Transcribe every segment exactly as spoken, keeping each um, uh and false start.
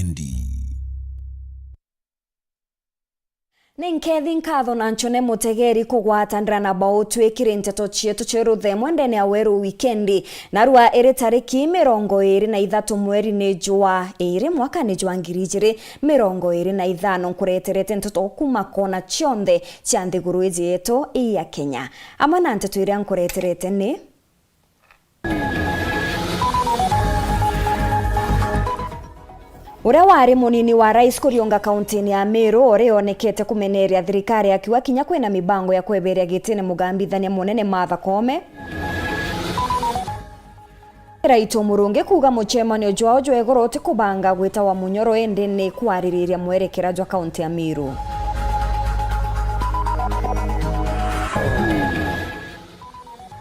Wikendi. Ni nkethi nkatho na nchone mutegeri kugwatanira na bautwi kiri nteto cietu cia ruthemwe ndene ya weru wikendi. Narua iri tariki mirongo iri na ithatu mweri ni jwa iri mwaka ni jwa ngiri ijiri mirongo iri na ithano, nkureterete nteto kuma kona cionthe cia nthiguru iji yetu ya Kenya. Amwe na nteto iria nkureterete ni: Uria wari munini wa rais kuriunga kauntini ya Meru, uria onekete kumeneria thirikari akiuga kinya kwina mibango ya kweberia gitine mugambithania munene Martha Koome. Kiraitu Murungi kuuga mucemanio jwao jwa iguru ti kubanga gwitawa munyoro, indi ni kwaririria mwerekera jwa kaunti ya Meru.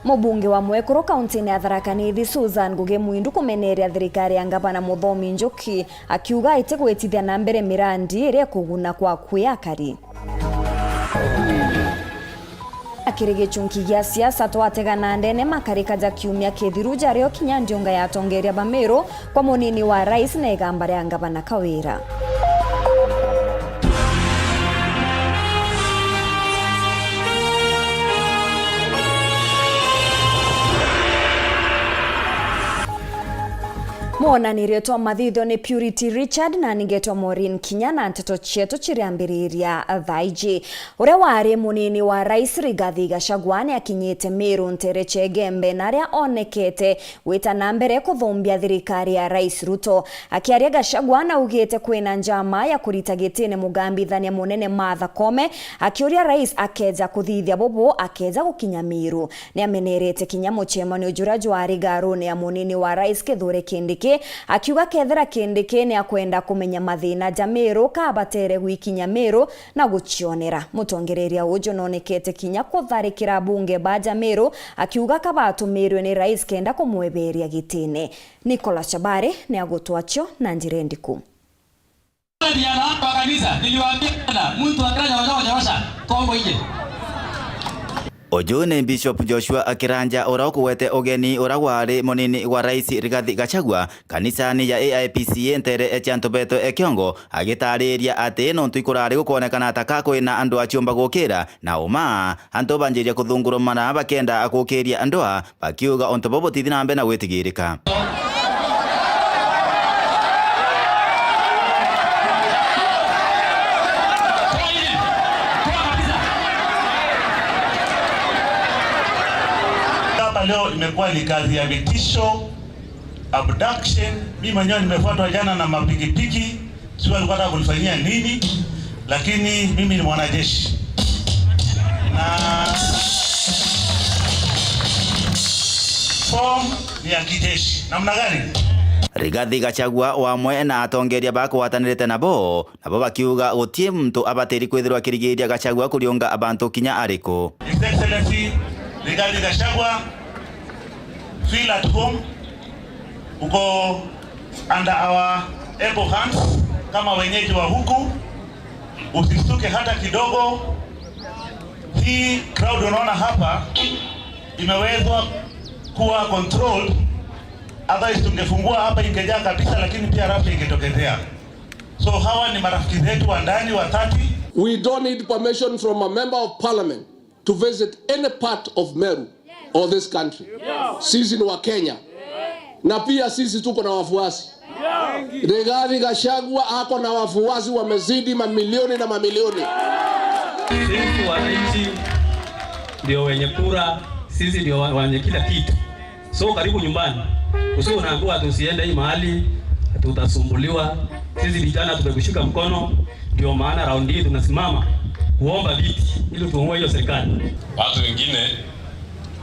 Mubunge wa mwekuru kauntini ya Tharaka Nithi, Susan Ngugi Mwindu, kumeneria thirikari ya ngavana Muthomi Njuki, akiuga itigwitithia na mbere mirandi iria ikuguna kwa kwi akari. Akiri gichunki gia siasa, twategana ndene makarika ja kiumia kithiru jario kinya ndiunga ya atongeria ba Meru kwa munini wa rais na igamba ria ngavana Kawira. Mwonanirie twa mathithio ni Purity Richard na ningetwa Maureen Kinya, na nteto cietu ciriambiriria thaa iji. Uria wari munini wa rais Rigathi Gachagua ni akinyite Meru ntere cia Igembe, na aria onekete gwita na mbere kuthumbia thirikari ya Rais Ruto. Akiaria, Gachagua naugite kwina njama ya kurita gitine mugambithania munene Martha Koome, akiuria rais akeja kuthithia bubu akeja gukinya Meru. Ni amenerete kinya mucemanio juria jwari garuni ya munini wa rais Kithure Kindiki, akiuga kethira Kindiki ni akwenda kumenya mathina ja Meru, kabatere gwikinya Meru na gucionera. Mutongereria uju nonekete kinya kutharikira abunge ba ja Meru, akiuga kabatumirwe ni rais kenda kumweberia gitine. Nicholas Chabari ni agutwacio na njira indiku. Vijana wako wa kanisa, niliwaambia jana, mtu akila nyorosha, nyorosha, tongo nje. Uju ni Bishop Joshua Akiranja, uria ukugwete ugeni uria wari munini wa rais Rigathi Gachagua kanisani ya A I P C A ntere cia antu betu e Kiongo, agitariria ati nontu ikurari gukwonekana ta ka kwina andu aciumba gukira na uma, antu banjiria kuthungurumana bakenda gukiria ndwaa, bakiuga untu buu butithi na mbere na gwitigirika. Hapa leo imekuwa ni kazi ya vitisho, abduction. Mimi mwenyewe nimefuatwa jana na mapikipiki. Sijui alikuwa anataka kunifanyia nini, lakini mimi ni mwanajeshi na form ni ya kijeshi. Namna gani? Rigathi Gachagua wamwe na atongeria bakwatanirite nabo, nabo bakiuga gutie muntu abatiri kwithirwa akirigiria Gachagua kuriunga abantu kinya ariku. His Excellency Rigathi Gachagua, feel at home. Uko under our able hands kama wenyeji wa huku. Usistuke hata kidogo. Hii crowd unaona hapa imewezwa kuwa controlled. Otherwise tungefungua hapa, ingejaa kabisa, lakini pia rafu ingetokezea. So hawa ni marafiki zetu wa ndani wa dhati. We don't need permission from a member of parliament to visit any part of Meru or this country. Sisi ni wa Kenya. Na pia sisi tuko na wafuasi. Rigathi Gachagua ako na wafuasi wamezidi mamilioni na mamilioni. Sisi wananchi ndio wenye kura, sisi ndio wa-, wenye kila kitu. So karibu nyumbani. Usio unaambiwa ati usiende hii mahali, ati utasumbuliwa. Sisi vijana tumekushika mkono, ndio maana raundi hii tunasimama kuomba viti ili tuongoe hiyo serikali. Watu wengine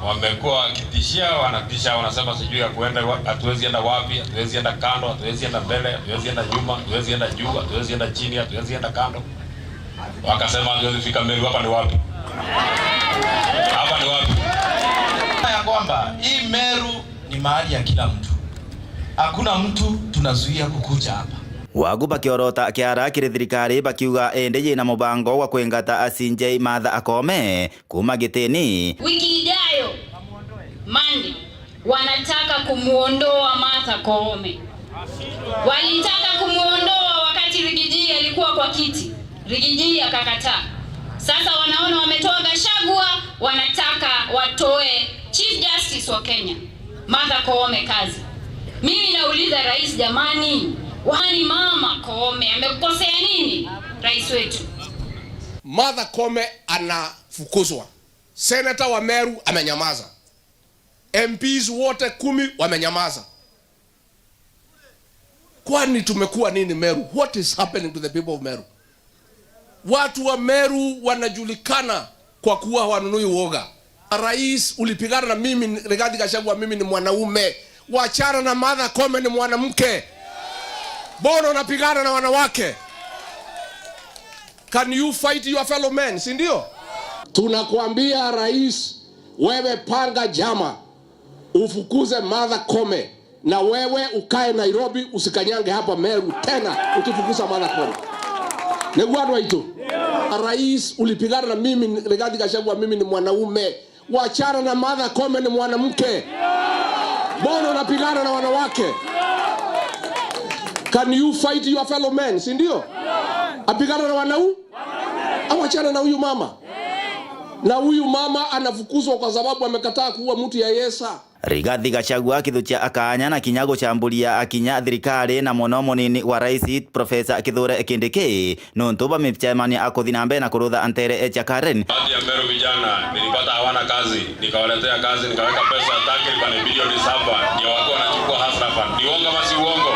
wamekuwa wakitishia, wanatisha, wanasema sijui ya kuenda wa-, hatuwezi enda wapi, hatuwezi enda kando, hatuwezi enda mbele, hatuwezi enda nyuma, hatuwezi enda juu, hatuwezi enda chini, hatuwezi enda kando. Wakasema hatuwezi fika Meru. Hapa ni wapi? Hapa ni wapi? Ya kwamba hii Meru ni mahali ya kila mtu. Hakuna mtu tunazuia kukuja hapa. Wagu bakiorota kiara kiri thirikari bakiuga indi yina mubango wa kwingata C J Martha Koome kuma gitini. Wiki ijayo, Monday, wanataka kumuondoa Martha Koome. Walitaka kumuondoa Rigiji akakataa. Sasa wanaona wametoa Gachagua, wanataka watoe Chief Justice wa Kenya, Martha Koome kazi. Mimi nauliza rais, jamani, wani mama Koome amekukosea nini, rais wetu? Martha Koome anafukuzwa. Senator wa Meru amenyamaza. M Ps wote kumi wamenyamaza. Kwani tumekuwa nini Meru? What is happening to the people of Meru? Watu wa Meru wanajulikana kwa kuwa wanunui uoga. Rais, ulipigana na mimi, Rigathi Gachagua, mimi ni mwanaume. Wachana na Martha Koome, ni mwanamke. Mbona unapigana na wanawake? Can you fight your fellow men, si ndio? Tunakwambia rais, wewe panga jama, ufukuze Martha Koome, na wewe ukae Nairobi, usikanyange hapa Meru tena ukifukuza Martha Koome. Niguo andu aitu. Rais, ulipigana na mimi, Rigathi Gachagua, mimi ni mwanaume. Wachana na Martha Koome, ni mwanamke. Mbona unapigana na wanawake? Can you fight your fellow men, si ndio? Apigana na wanau-, awachana na huyu mama. Na huyu mama anafukuzwa kwa sababu amekataa kuua mtu ya Yesa. Rigathi Gachagua akithukia akaanya na kinya gucamburia akinya thirikari na mwana munini wa rais Professor Kithure Kindiki nontu bamicemania akuthi na mbere na kurutha ntere cia Karen. Baadhi ya Meru vijana nilipata hawana kazi, nikawaletea kazi, nikaweka pesa takriban bilioni saba ndio wakuwa wanachukua Hustler Fund. Ni uongo ama si uongo?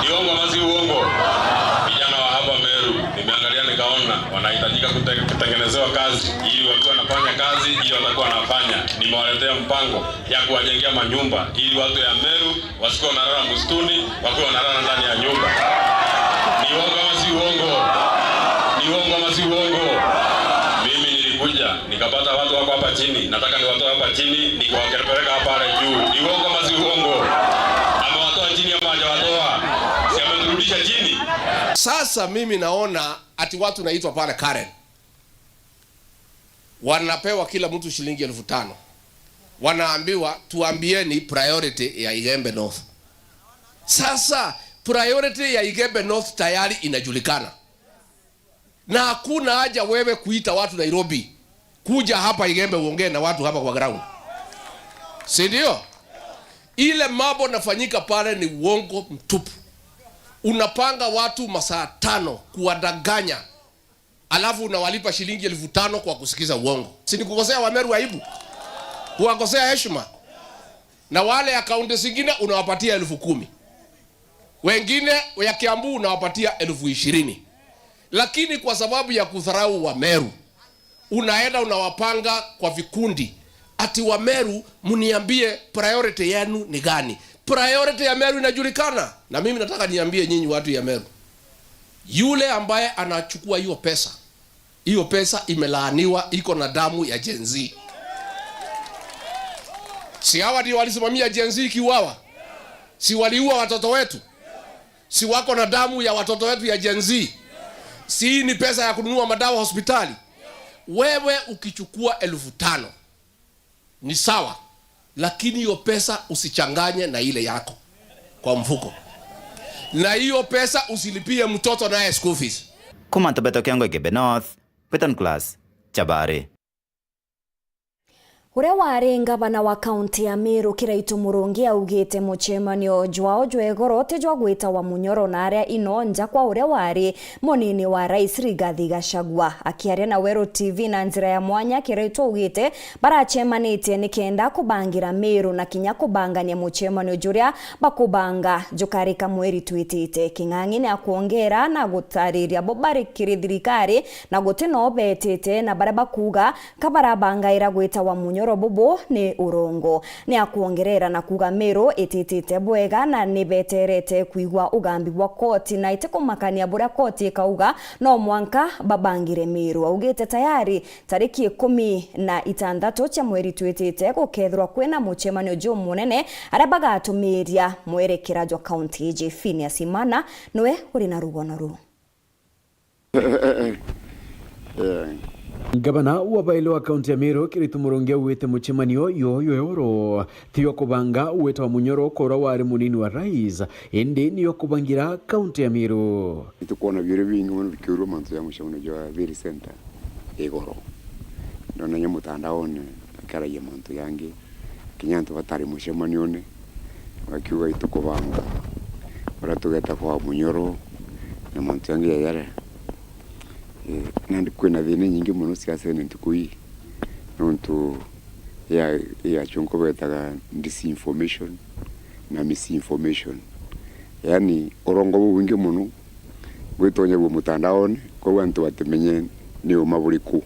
Ni uongo ama si uongo? Vijana wa hapa Meru, nimeangalia nikaona wanahitajika kute-, kutengenezewa kazi ili wakiwa wanafanya kazi ili watakuwa wanafanya. Nimewaletea mpango ya kuwajengea manyumba ili watu ya Meru wasikuwa wanalala msituni, wakiwa wanalala ndani ya nyumba. Ni uongo ama si uongo? Ni uongo ama si uongo? Mimi nilikuja, nikapata watu wako hapa chini, nataka niwatoe hapa chini, nikawapeleka hapa pale juu. Ni uongo ama si uongo? Amewatoa chini ama hajawatoa? Si ameturudisha chini? Sasa mimi naona ati watu naitwa pale Karen. Wanapewa kila mtu shilingi elfu tano. Wanaambiwa, "Tuambieni priority ya Igembe North." Sasa, priority ya Igembe North tayari inajulikana. Na hakuna haja wewe kuita watu Nairobi. Kuja hapa Igembe uongee na watu hapa kwa ground. Si ndio? Ile mambo nafanyika pale ni uongo mtupu. Unapanga watu masaa tano kuwadanganya. Alafu unawalipa shilingi elfu tano kwa kusikiza uongo. Si ni kukosea Wameru aibu? Kuwakosea heshima? Na wale ya kaunti zingine unawapatia elfu kumi. Wengine ya Kiambu unawapatia elfu ishirini. Lakini kwa sababu ya kudharau Wameru, unaenda unawapanga kwa vikundi. Ati Wameru, mniambie priority yenu ni gani? Priority ya Meru inajulikana. Na mimi nataka niambie nyinyi watu ya Meru. Yule ambaye anachukua hiyo pesa, hiyo pesa imelaaniwa, iko na damu ya Gen Z. Si hawa ndio walisimamia Gen Z ikiuawa? Si waliua watoto wetu? Si wako na damu ya watoto wetu ya Gen Z? Si hii ni pesa ya kununua madawa hospitali? Wewe ukichukua elfu tano, ni sawa, lakini hiyo pesa usichanganye na ile yako kwa mfuko, na hiyo pesa usilipie mtoto naye school fees. Kuma Ntobeto Kiango, Igembe North, Beton Class, Chabari. Uria wari ngavana wa kaunti ya Meru, Kiraitu Murungi, augite mucemanio jwao jwa igoro ti jwa gwitawa munyoro na aria ino nja kwa uria wari munini wa rais Rigathi Gachagua. Akiaria na Weru T V na njira ya mwanya, Kiraitu augite baracemanitie nikenda kubangira Meru na kinya kubangania mucemanio juria bakubanga jukarika mweri twitite. King'ang'i ni akwongera na gutariria bo bari kiri thirikari na guti no betite na baria bakuuga ka barabangaira gwitawa munyoro bubu ni urongo. Ni akwongerera na kuuga Meru ititite bwega na ni beterete kwigua ugambi bwa koti na itikumakania buria koti ikauga, no mwanka babangire Meru. Augite tayari tariki ikumi na itantatu cia mweri twitite gukethirwa kwina mucemanio jumunene aria bagatumiria mwerekera jwa kaunti iji. Phineas Imana niwe uri na rugono ruu. Eh, Ngavana wa baile wa kaunti ya Meru, Kiraitu Murungi, augite mucemanio yoyo ya oro ti yo kubanga wita wa Munyoro kura wari munini wa rais, indi niyo kubangira kaunti ya Meru. Nitukwona biuria bingi mono bikiurua mantu ja mucemanio jwa Thiri Center igoro. Ndonanya mutandaone akiaragia mantu jangi, kinya antu batari mucemanione, bakiuga itukubanga uria tugeta kwa Munyoro na mantu jangi ja jaria. Eh, nandi kwina thina nyingi mono siasene ntuku ii, nontu ya, ya chonko betaga disinformation na misinformation. Yani, urongo bubwingi mono bwitonyagua mutandaone, kwou antu batimenye ni uma buriku,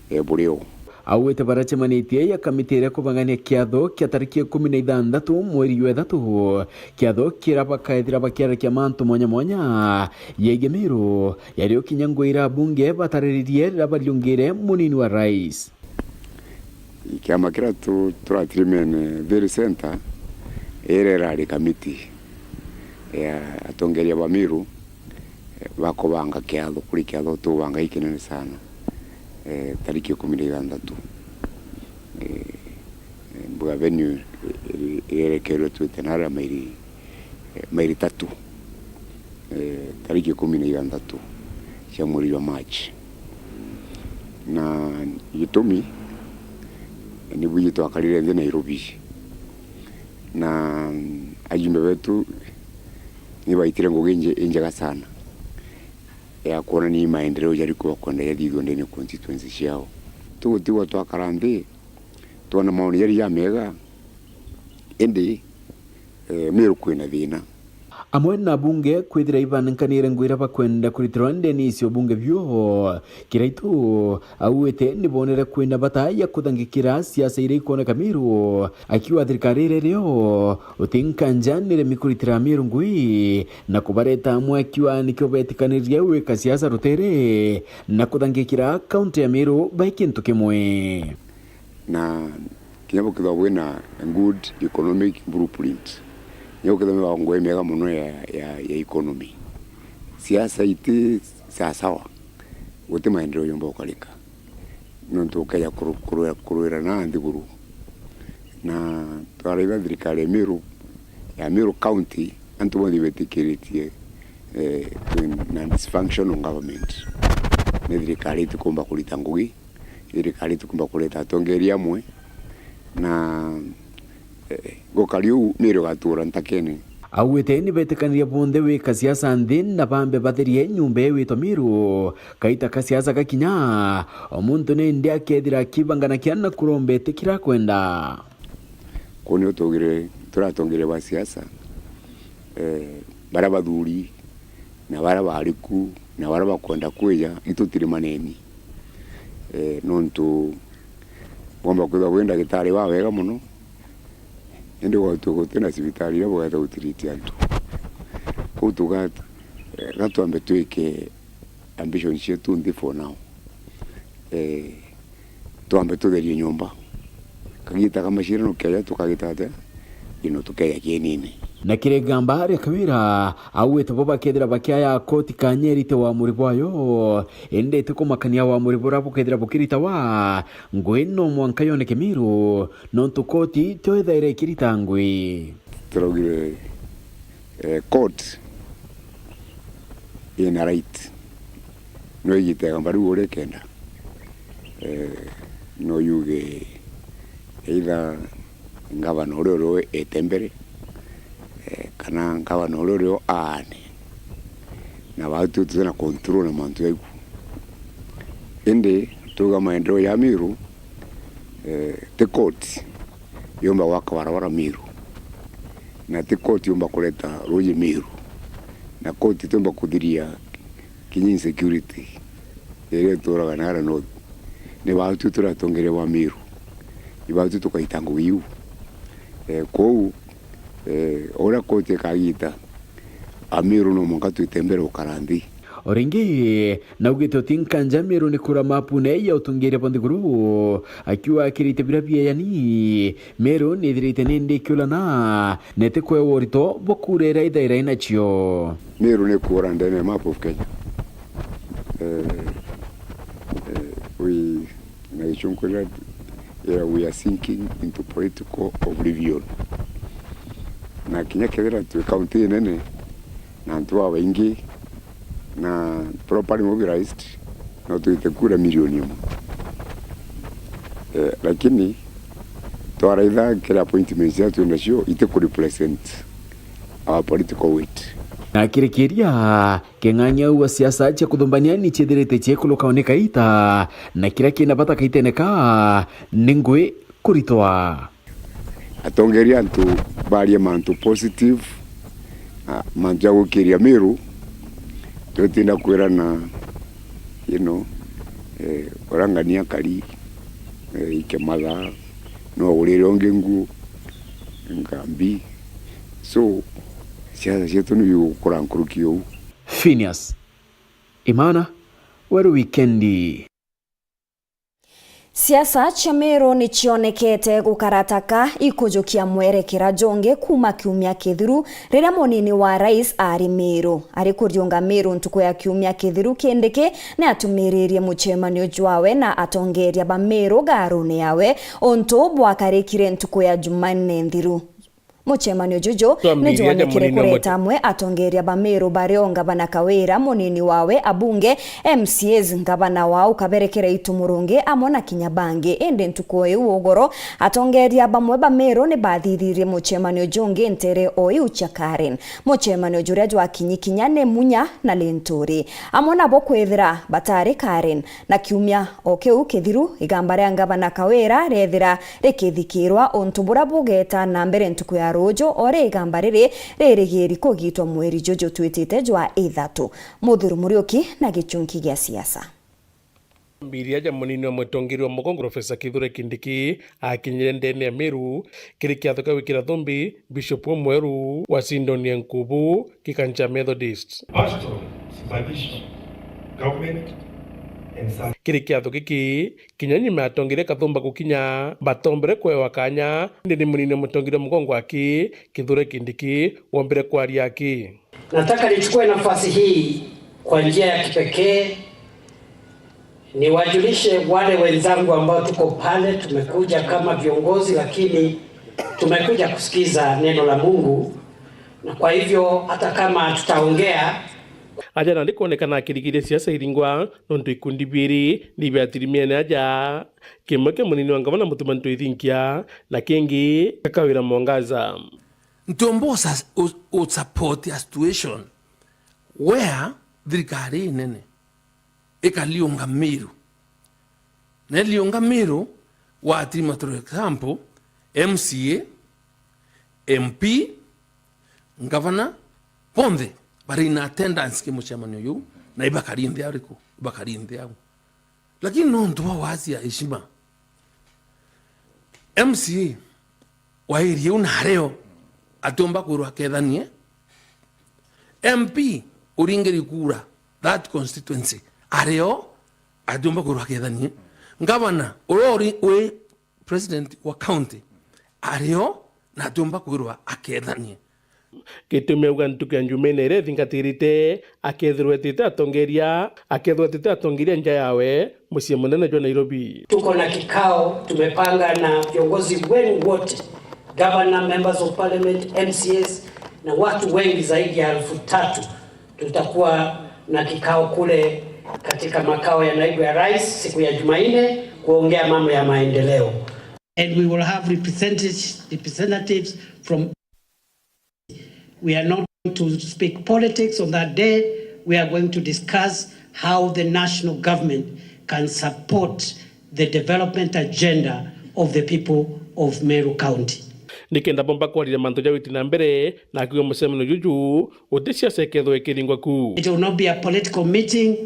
eh, buri o. Augite baracemanitie ya kamiti iria kubangania kiatho kia tariki ikumi na ithanthatu mweri jwa ithatu, kiatho kiria bakaethira bakiarikia mantu mwanya mwanya yegie Meru, yario kinya ngui iria abunge batariririe riria bariungire munini wa rais. Kiama kiria tu-, turatirimene Thiri Center, iria irari kamiti ya atongeria ba Meru, eh, bakubanga kiatho, kuri kiatho tubanga gikinene sana, eh, tariki ikumi na ithanthatu. Eh, eh, mbuga venue iri-, irerekerwe twite naria mairi, eh, mairi tatu, eh, tariki ikumi na ithanthatu cia mweri jwa March. Na gitumi, ni bwiji twakarire nthi Nairobi, na, mm, ajumbe betu ni baitire ngugi inje-, injega sana ya kwonania maendeleo jariku bakwenda jathithua ndene ya constituency ciao. Tugutigwa twakara nthi, twona maoni jari jamega, indi, eh, Meru kwina thina. Amwe na abunge kwithira ibanenkanire ngui iria bakwenda kuritirwa ndene cia ubunge bio, Kiraitu augite ni bonere kwina bata ya kuthangikira siasa iria ikwoneka Meru, akiuga thirikari iria irio uti nkanja niremi kuritira Meru ngui na kubareta amwe, akiuga nikio betikanirie gwika siasa rutere na kuthangikira kaunti ya Meru bai kintu kimwe. Na kinya bukithwa bwina good economic blueprint, kinya bukithwa bwina ngui miega mono ya, ya, ya economy, siasa iti sawasawa, guti maendeleo yomba gukarika, nontu ukeja kuru-, kurwira, kurwira na nthiguru. Na twaraiba thirikari ya Meru, ya Meru County, antu bonthe betikiritie, eh, na dysfunctional government. Ni thirikari itikumba kurita ngugi, thirikari itikumba kureta atongeria amwe, na, eh, gukari uu Meru igatura ntakene. Augite ni betikanirie bonthe wika siasa nthi na bambe batherie nyumba iu itwa Meru, kaita ka siasa gakinya, o muntu nindi akethira akibanganakia na kuromba iti kira akwenda. Kuu nio tugire, turatongeria ba siasa, eh, baria bathuri, na baria bariku, na baria bakwenda kwija, itutiri maneni. Eh, nontu bwomba kwithwa bwi ndagitari wa wega mono, indi gwatua guti na cibitari iria bugeta gutiriti antu. Kuu tuga, eh, gatwambe twike ambition cietu nthi for now. Eh, twambe tutherie nyomba. Kagita ka macirano keja tukagita atia? Ino tukeja kienini. Na kiri gamba ria Kawira, augite bo bakethira bakiaya koti kanyerite wamuri bwayo, indi ti kumakania wamuri buria bukethira bukiritawa, ngui no mwanka yoneke Meru, nontu koti tio ithaire ikirita ngui. Turaugire, eh, court ina right. No igite igamba riu uria ikenda. Eh, no yuge either ngavana uria uri ete mbere, eh, kana ngavana uria uri aane. Na bau tio tutina control na mantu jau. Indi tuga maendeleo ja Meru, eh, ti court yomba gwaka barabara Meru, na ti court yomba kureta ruuji Meru, na court tiomba kuthiria kinya insecurity iria ituraga naria north. Ni bau tio turatongeria ba Meru, ni bau tio tukaita ngugi iu. Eh, kwou, eh, uria court ikagita, Ameru no mwanka twite mbere gukara nthi. O ringi, naugite uti nkanja Meru ni kura mapune ya utongeria bwa nthiguru, akiuga akirite biria bieyani, Meru nithirite nindi ikiulana, na itikwewa urito bwa kura iria ithaira inacio. Meru ni kura ndene ya map of Kenya. Eh, eh, we, Chunkwira, yeah, we are sinking into political oblivion. Na kinya kethira twi kaunti inene na antu babaingi na properly mobilized, no twite kura milioni imwe. Eh, lakini twaraitha kiri appointments iria twi nacio iti ku represent our political weight. Na kirikiria, king'ang'ia uu wa siasa cia kuthumbania ni ciithirite ciikuluka o ni kaita, na kiria kina bata kaitene ka ni ngui kuritwa. Atongeria antu barie mantu positive, ah, mantu ja gukiria Miru, tutinda kwirana, you know, eh, urangania kari, eh, ike mathaa, no ugurire ungi nguo, nkambi. So, siasa cietu ni bigukura nkuruki uu. Phineas Imana, Weru Wikendi. Siasa cia Meru ni cionekete gukarataka ikujukia mwerekera jongi kuuma kiumia kithiru, riria munini wa rais ari Meru. Ari kuriunga Meru ntuku ya kiumia kithiru, Kindiki ni atumiririe mucemanio jwawe na atongeria ba Meru garuni yawe, untu bwakarikire ntuku ya Jumanne nthiru. Mucemanio juju ni jwonekire kureta amwe atongeria ba Meru bario ngavana Kawira, munini wawe, abunge, M C As, ngavana wao Kaberekera Itu Murungi, amwe na kinya bangi. Indi ntuku o iu ugoro, atongeria bamwe ba Meru ni bathithirie mucemanio jungi ntere o iu cia Karen. Mucemanio juria jwakinyi kinya ni Munya na Linturi, amwe nabo kwithira batari Karen. Na kiumia o kiu kithiru, igamba ria ngavana Kawira riethira rikithikirwa untu buria bugeeta na mbere ntuku ya ruuju, o ri igamba riri ririgiri kugitwa mweri juju twitite jwa ithatu. Muthiru Muriuki na gichunki gia siasa. Mbiria ja munini wa mutongeria wa mugongo, Profesa Kithure Kindiki, akinyire ndene ya Meru kiri kiatho kia gwikira thumbi Bishop umweru wa Sindoni ya Nkubu, Kikancha Methodist. Pastor, supervision, government and some. Kiri kiatho giki, kinya nyuma ya atongeria kathumba gukinya, batombere kwewa kanya, indi ni munini mutongeria mugongo aki, Kithure Kindiki, wombire kwaria aki. Nataka nichukue nafasi hii kwa njia ya kipekee niwajulishe wale wenzangu ambao tuko pale, tumekuja kama viongozi, lakini tumekuja kusikiza neno la Mungu, na kwa hivyo hata kama tutaongea. Aja nandi kwonekana akirigiria siasa iringwa, nontu ikundi biiri ni biatirimiene aja, kimwe kia munini wa ngavana Mutuma M'Ethingia, na kingi kia Kawira Mwangaza. Ntiumba u-, u-, u-, support a situation where thirikari inene ikariunga Meru. Na iriunga Meru, watirima, for example, M C A, M P, ngavana, bonthe bari in attendance ki mucemanio juu, na ibakari nthi ariku? Ibakari nthi au. Lakini nontu bwa waasi ya heshima, M C A wa area iu nario atiumba kwirwa akethanie. M P uringiri kura that constituency ario atiumba kwirwa akethanie. Ngavana uria uri, wi president wa county ario na atiumba kwirwa akethanie. Gitumi auga ntuku ya Njumaine iria ithingatirite, akethirwa etite atongeria, akethirwa etite atongeria nja yawe, mucii munene jwa Nairobi. Tuko na kikao tumepanga na viongozi wenu wote, governor, members of parliament, M C As, na watu wengi zaidi ya elfu tatu. Tutakuwa na kikao kule katika makao ya naibu ya rais siku ya Jumanne kuongea mambo ya maendeleo. And we will have representatives, representatives from We are not going to speak politics on that day. We are going to discuss how the national government can support the development agenda of the people of Meru County. Nikenda bomba kwariria mantu ja witi na mbere, na akiuga mucemanio juju uti siasa ikethwa ikiringwa ku. It will not be a political meeting.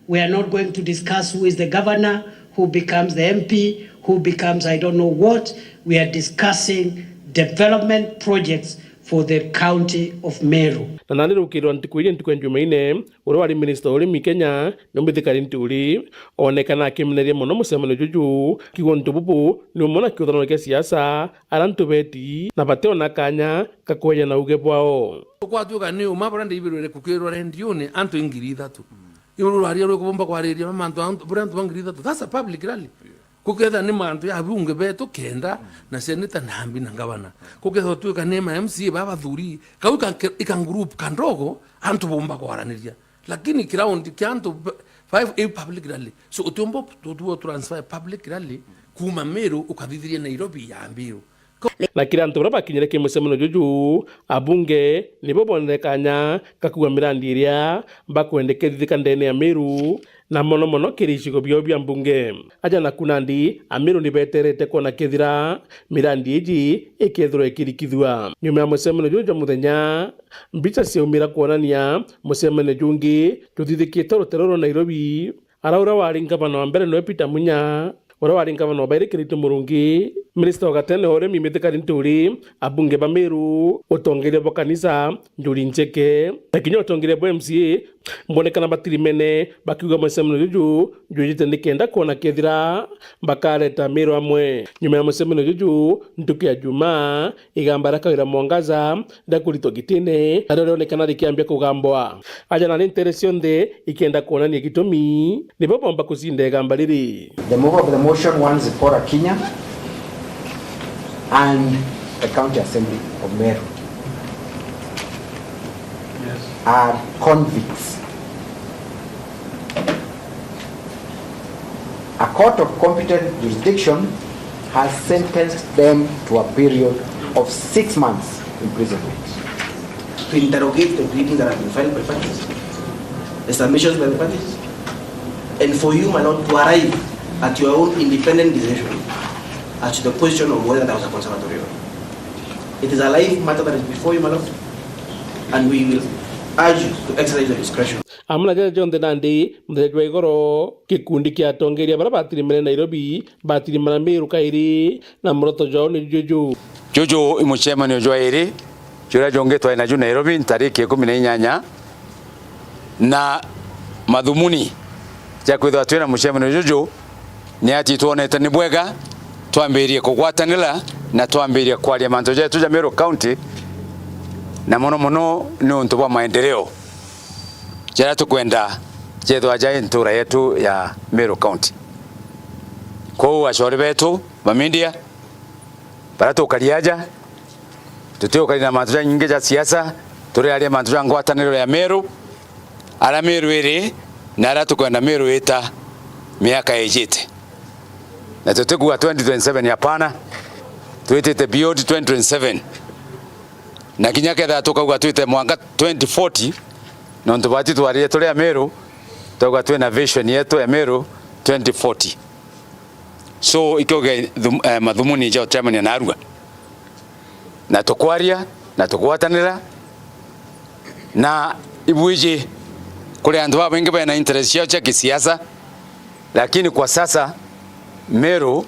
We are not going to discuss who is the governor, who becomes the M P, who becomes I don't know what. We are discussing development projects for the county of Meru. Na nandi rukiri rwa ntuku iji, ntuku ya Njumaine, uria wari minista wa urimi Kenya, Nobby Thikari Nturi, onekana akimeneria mono mucemanio juju, akiuga untu bubu ni umwe na kiuthanano kia siasa, aria antu beti na bationa kanya ga kweja na uge bwao. Kwatuika ni uma buria ndibirwire kukirwa rendione antu i ngiri ithatu. Iu rwaria rwikubomba kwariria mantu antu, buria antu ba ngiri ithatu. That's a public rally. Yeah. Kukethira ni mantu ya abunge betu kenda na seneta na ambi na ngavana. Kukethira twika ni ma M C A ba bathuri, kau ika, ika group kandogo, antu bomba kwaraniria. Lakini ground kia antu b-, five A public rally. So, utiumba tu-, tu-, transfer public rally kuma Meru ukathithiria Nairobi ya Mbiru. Na kiri antu baria bakinyire ki mucemanio juju, abunge nibo bonere kanya ga kuuga mirandi iria bakwenda ikethithika ndene ya Meru, na mono mono kiri icigo biao bia mbunge. Aja naku nandi, Ameru nibeterete kwona kethira mirandi iji ikethirwa ikirikithua. Nyuma ya mucemanio juju jwa muthenya, mbicha ciaumira kwonania mucemanio jungi juthithikite rutere rwa Nairobi. Ara uria wari ngavana wa mbere niwe Peter Munya, uria wari ngavana wa bairi Kiraitu Murungi, minista wa gatene wa urimi Mithika Linturi, abunge ba Meru, utongeria bwa kanisa, Njuri Ncheke, na kinya utongeria bwa M C A, mbonekana batirimene bakiuga mucemanio juju jwijite nikenda kwona kethira bakareta Meru amwe. Nyuma ya mucemanio juju, ntuku ya Jumaa, igamba ria Kawira Mwangaza ria kuritwa gitine nario rionekana rikiambia kugambwa. Aja na ni ntere cionthe ikienda kwonania gitumi nibo bomba kucinda igamba riri. The mover of the motion, one Zipporah Kinya, and the County Assembly of Meru are convicts. A court of competent jurisdiction has sentenced them to a period of six months imprisonment. To interrogate the pleadings that have been filed by parties, the submissions by the parties, and for you, my lord, to arrive at your own independent decision as to the position of whether there was a conservatory or not. It is a live matter that is before you, my lord, and we will urge you to exercise your discretion. Amwe na jaja jonthe nandi, muthenya jwa igoro, gikundi kia atongeria baria batirimene Nairobi batirimana Meru kairi, na muroto jwao ni juju. Juju i mucemanio jwa iri juria jungi twari naju Nairobi ntariki ikumi na inyanya, na mathumuni ja kwithirwa twina mucemanio juju ni ati twonete ni bwega twambirie kugwatanira na twambirie kwaria mantu jetu ja Meru County, na mono mono ni untu bwa maendeleo jaria tukwenda jethwa ja ntura yetu ya Meru County. Kwou, acori betu ba media, baria tukari aja, tutiukari na mantu janyingi ja siasa, turiaria mantu ja ngwataniro ya Meru, aria Meru iri, na aria tukwenda Meru ita miaka ijite. Na tutikuuga twenty twenty-seven, hapana, twitite beyond twenty twenty-seven. Na kinya kethira tukauga twite mwanka twenty forty, nontu bati twaririe turi Ameru, twauga twina vision yetu ya Meru twenty forty. So, ikio ge thum-, eh, mathumuni ja ucemania narua. Na tukwaria, na tukugwatanira, na ibwiji kuri antu babaingi bena interest ciao cia kisiasa, lakini kwa sasa Meru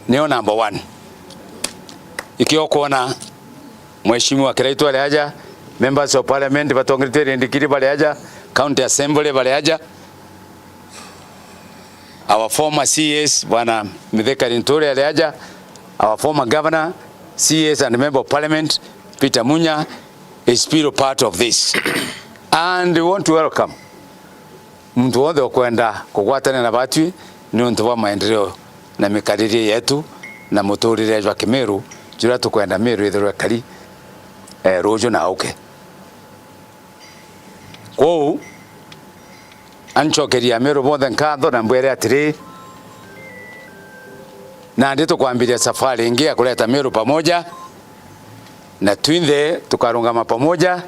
niyo number one. Ikio kwona Mheshimiwa Kiraitu ari aja, members of parliament batongeretue Rindikiri bari aja, county assembly bari aja, our former C As, Bwana Mithika Linturi ari aja, our former governor, C As and member of parliament, Peter Munya is still part of this. And we want to welcome muntu wonthe ukwenda kugwatanira na batwi niuntu bwa maendeleo na mikaririe yetu na muturire jwa Kimiru, juria tukwenda Miru ithirwe ikari, eh, ruju na auke. Kwou, ancokeria Amiru bonthe nkatho na mbwire atiri, nandi tukwambiria safari ingi ya kureta Miru pamoja, na twinthe tukarungama pamoja,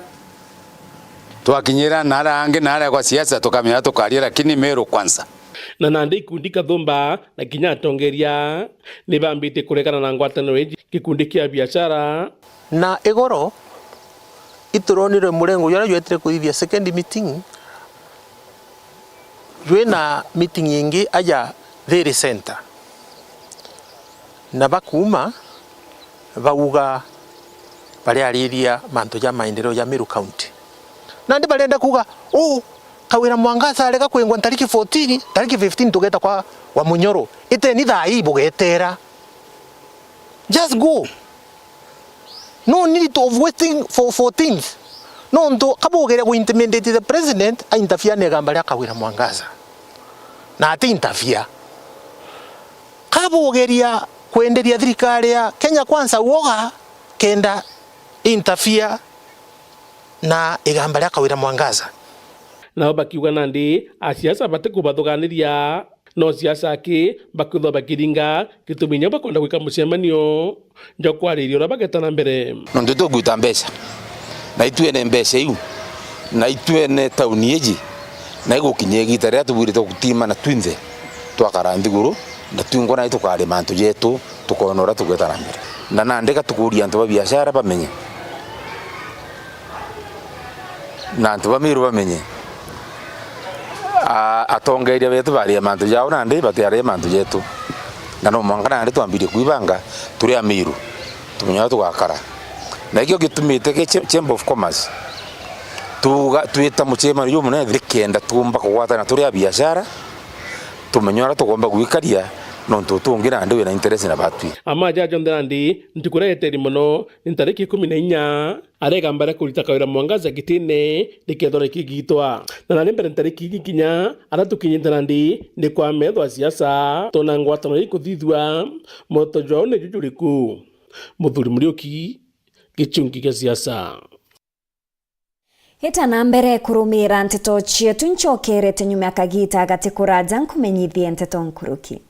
twakinyira na aria angi na aria kwa siasa tukamenya tukaria, lakini Miru kwanza. Na nandi ikundi kathumba na kinya atongeria ni bambite kuregana na ngwataniro iji, gikundi kia biashara. Na igoro ituronire murengo juria jwetire kuthithia second meeting, jwina meeting ingi aja Thiri Center. Na bakuuma bauga bariariria mantu ja maendeleo ja Meru County. Nandi barenda kuuga, uu, Kawira Mwangaza arega kwingwa ntariki fourteen, ntariki fifteen tugeta kwa Wamunyoro. Iteni thaa ii bugetera. Just go. No need of waiting for fourteenth. Nontu kabugeria gu intimidate the president, ainterfere na igamba ria Kawira Mwangaza. Na ati interfere. Kabugeria kwenderia thirikari ya Kenya Kwanza uoga kenda interfere na igamba ria Kawira Mwangaza. Nao bakiuga nandi asiasa batikubathuganiria, no siasa aki bakwithwa bakiringa gitumi kinya bakwenda gwika mucemanio jwa kwariria uria bageta na mbere. Nontu tugwita mbeca, na itwene mbeca iu, na itwene tauni iji, na igukinya igita riria tubwirite gutimana twinthe, twakara nthiguru, na twingwa nai tukaria mantu jetu, tukona uria tugweta na mbere. Na nandi gatukuria antu ba biashara bamenye, na antu ba Miru bamenye. A-, atongeria betu baria mantu jao nandi batiaria mantu jetu. Na no mwanka nandi twambirie kwibanga turi a Miru, tumenye uria tugakara. Na ikio gitumite ki Cha-, Chamber of Commerce tuga, twita mucemanio jumunene nikenda tuumba kugwatana turi a biashara, tumenye uria tugomba gwikaria, nontu utu ungi nandi wina interest na batwi. Ama jaja jonthe nandi ntuku iria yeteri mono ni ntariki ikumi na inya. Arega mbere kurita Kawira Mwangaza gitine, rikethwa rikigitwa. Na nari mbere ntariki igikinya, aria tukinyite nandi ni kwa methwa siasa, tona ngwatano ikuthithua, moto jwao ni jujuriku? Muthuri Muriuki, gichungi gia siasa. Ita na mbere kurumira nteto cietu, ncokerete nyuma ya kagita gati kuraja nkumenyithie nteto nkuruki.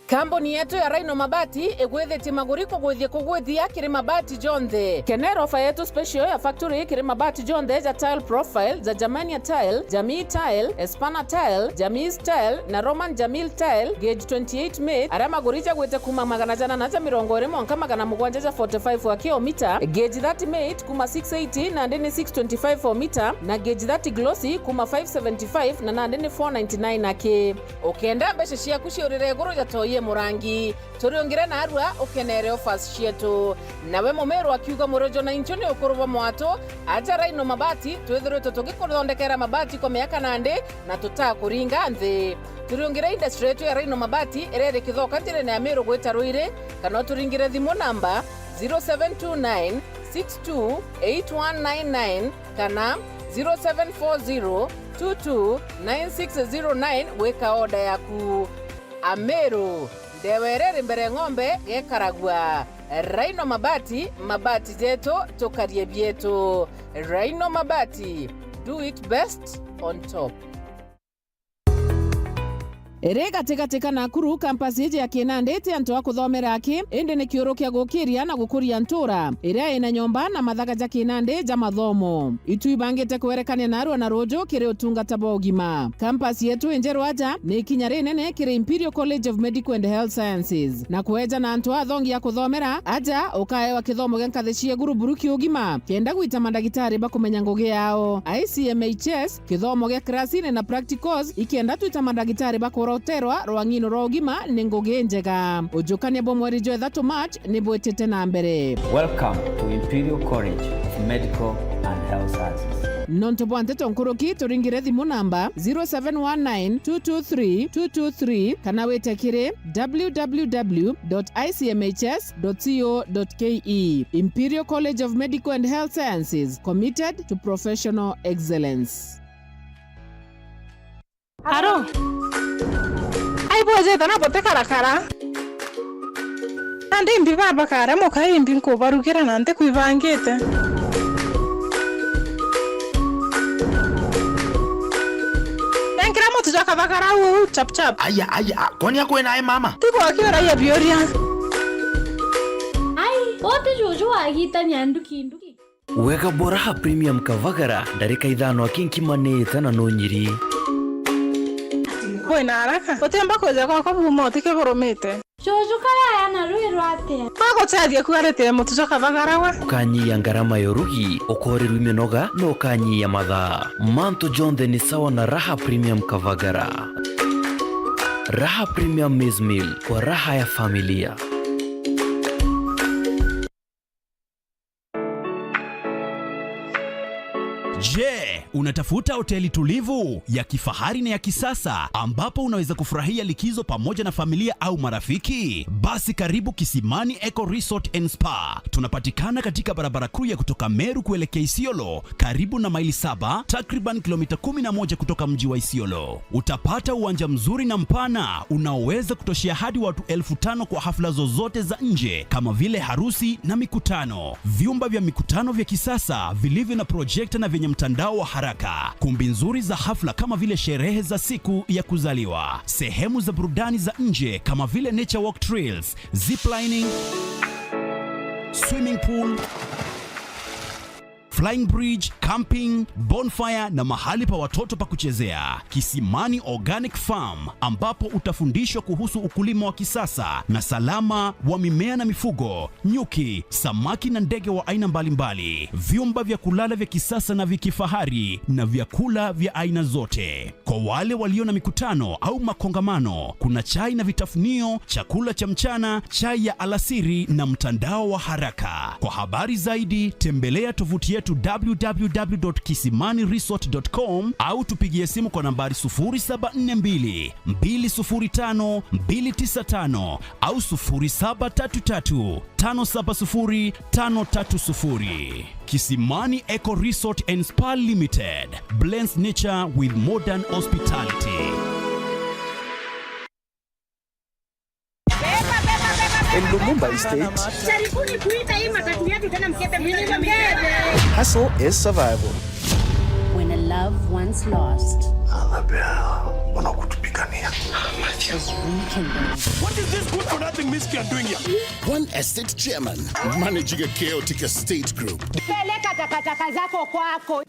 Kambuni yetu ya Rhino Mabati igwithitie maguri kugwithia kugwithia kiri mabati jonthe. Kenera ofa yetu special ya factory kiri mabati jonthe ja Tile Profile, ja Germania Tile, Jamii Tile, Espana Tile, Jamii Tile na Roman Jamil Tile, gauge twenty-eight mate, aria maguri jagwite kuma magana jana na ja mirongo iri mwanka magana mugwanja ja forty-five wa kilomita, gauge thirty mate kuma six eighty nandi ni six twenty-five o mita, na gauge thirty glossy kuma five seventy-five na nandi ni four ninety-nine aki. Ukenda mbeca ciaku ciurire iguru ja toi e murangi, turiungire narua ukenere offers cietu. Nawe mumiru akiuga murojo na inchu ni ukuru bwa mwatu, aja Rhino Mabati, twithiritwe tugikuthondekera mabati kwa miaka nandi na tutakuringa nthi. Turiungire industry yetu ya Rhino Mabati iria iri Kithoka njirene ya Miru gwita Ruiri, kana uturingire thimu namba zero seven two nine six two eight one nine nine kana zero seven four zero two two nine six zero nine gwika order yaku. Ameru, ndewa iria iri mbere ng'ombe gekaragua. Rhino Mabati, mabati jetu, tukarie bietu. Rhino Mabati, do it best on top. Iri gatigati ka Nakuru, campus iji ya Kinandi ti antu a kuthomera aki, indi ni kiuru kia gukiria na gukuria ntura iria ina nyomba na mathaga ja Kinandi ja mathomo. Itu ibangite kwerekania narua na ruuju kiri utungata bwa ugima. Campus yetu injeru aja ni ikinya rinene kiri Imperial College of Medical and Health Sciences. Na kweja na antu athongi a kuthomera aja, ukaewa kithomo gia nkathi cia iguru buru kia ugima, kenda gwita mandagitari bakumenya ngugi yao. I C M H S, kithomo gia kirasini na practicals, ikenda twita mandagitari bakoroterwa rwang'ino rwa ugima ni ngugi njega. Ujukania bwa mweri jwa ithatu March ni bwitite na mbere. Welcome to Imperial College of Medical and Health Sciences. Nontu bwa nteto nkuruki, turingire thimu namba zero seven one nine two two three two two three kana wite kiri w w w dot i c m h s dot co dot k e. Imperial College of Medical and Health Sciences, committed to professional excellence. Aro? Ai bwejete na butikarakara. Nandi imbi baba kare muka imbi nkubarugira na ntikwibangite. Nenkira mutu jwa kathagara uu chap chap. Aya, aya, a, kwani akwena e mama? Tigwa akiuragia biuria. Ai, bote juju wagitania nduki nduki. Wega bwa Raha Premium Kavagara, ndarika ithano aki nkima niite na nunyiri. Kwina haraka, utiumba kwija gwakwa buma utiki burumite. Juju karaya na rwi rwatia? Aguteethia kuarite mutu jwa kavagara we. Ukanyia ngarama ya urugi, ukorirwa iminoga, na ukanyia mathaa. Mantu jonthe ni sawa na Raha Premium Kavagara. Raha Premium Maize Meal, kwa raha ya familia. Je, Unatafuta hoteli tulivu, ya kifahari na ya kisasa ambapo unaweza kufurahia likizo pamoja na familia au marafiki? Basi karibu Kisimani Eco Resort and Spa. Tunapatikana katika barabara kuu ya kutoka Meru kuelekea Isiolo, karibu na Maili Saba, takriban kilomita kumi na moja kutoka mji wa Isiolo. Utapata uwanja mzuri na mpana unaoweza kutoshea hadi watu elfu tano kwa hafla zozote za nje kama vile harusi na mikutano. Vyumba vya mikutano vya kisasa vilivyo na projekta na vyenye mtandao wa haraka. Kumbi nzuri za hafla kama vile sherehe za siku ya kuzaliwa. Sehemu za burudani za nje kama vile nature walk trails, ziplining, swimming pool, flying bridge, camping, bonfire na mahali pa watoto pa kuchezea. Kisimani Organic Farm, ambapo utafundishwa kuhusu ukulima wa kisasa na salama wa mimea na mifugo, nyuki, samaki na ndege wa aina mbalimbali, vyumba vya kulala vya kisasa na vya kifahari na vyakula vya aina zote. Kwa wale walio na mikutano au makongamano, kuna chai na vitafunio, chakula cha mchana, chai ya alasiri na mtandao wa haraka. Kwa habari zaidi, tembelea tovuti yetu w w w dot kisimani resort dot com au tupigie simu kwa nambari sufuri saba nne mbili, mbili sufuri tano, mbili tisa tano au sufuri saba tatu tatu, tano saba sufuri, tano tatu sufuri. Kisimani Eco Resort and Spa Limited blends nature with modern hospitality. In Lumumba Estate, jaribuni kuita hii matatu yetu tena, mkebe mkebe. Hustle is survival. When a love once lost. Annabelle, mbona kutupigania? Is rekindled. What is this good for nothing miscreant doing here? One estate chairman managing a chaotic estate group. Peleka takataka zako kwako.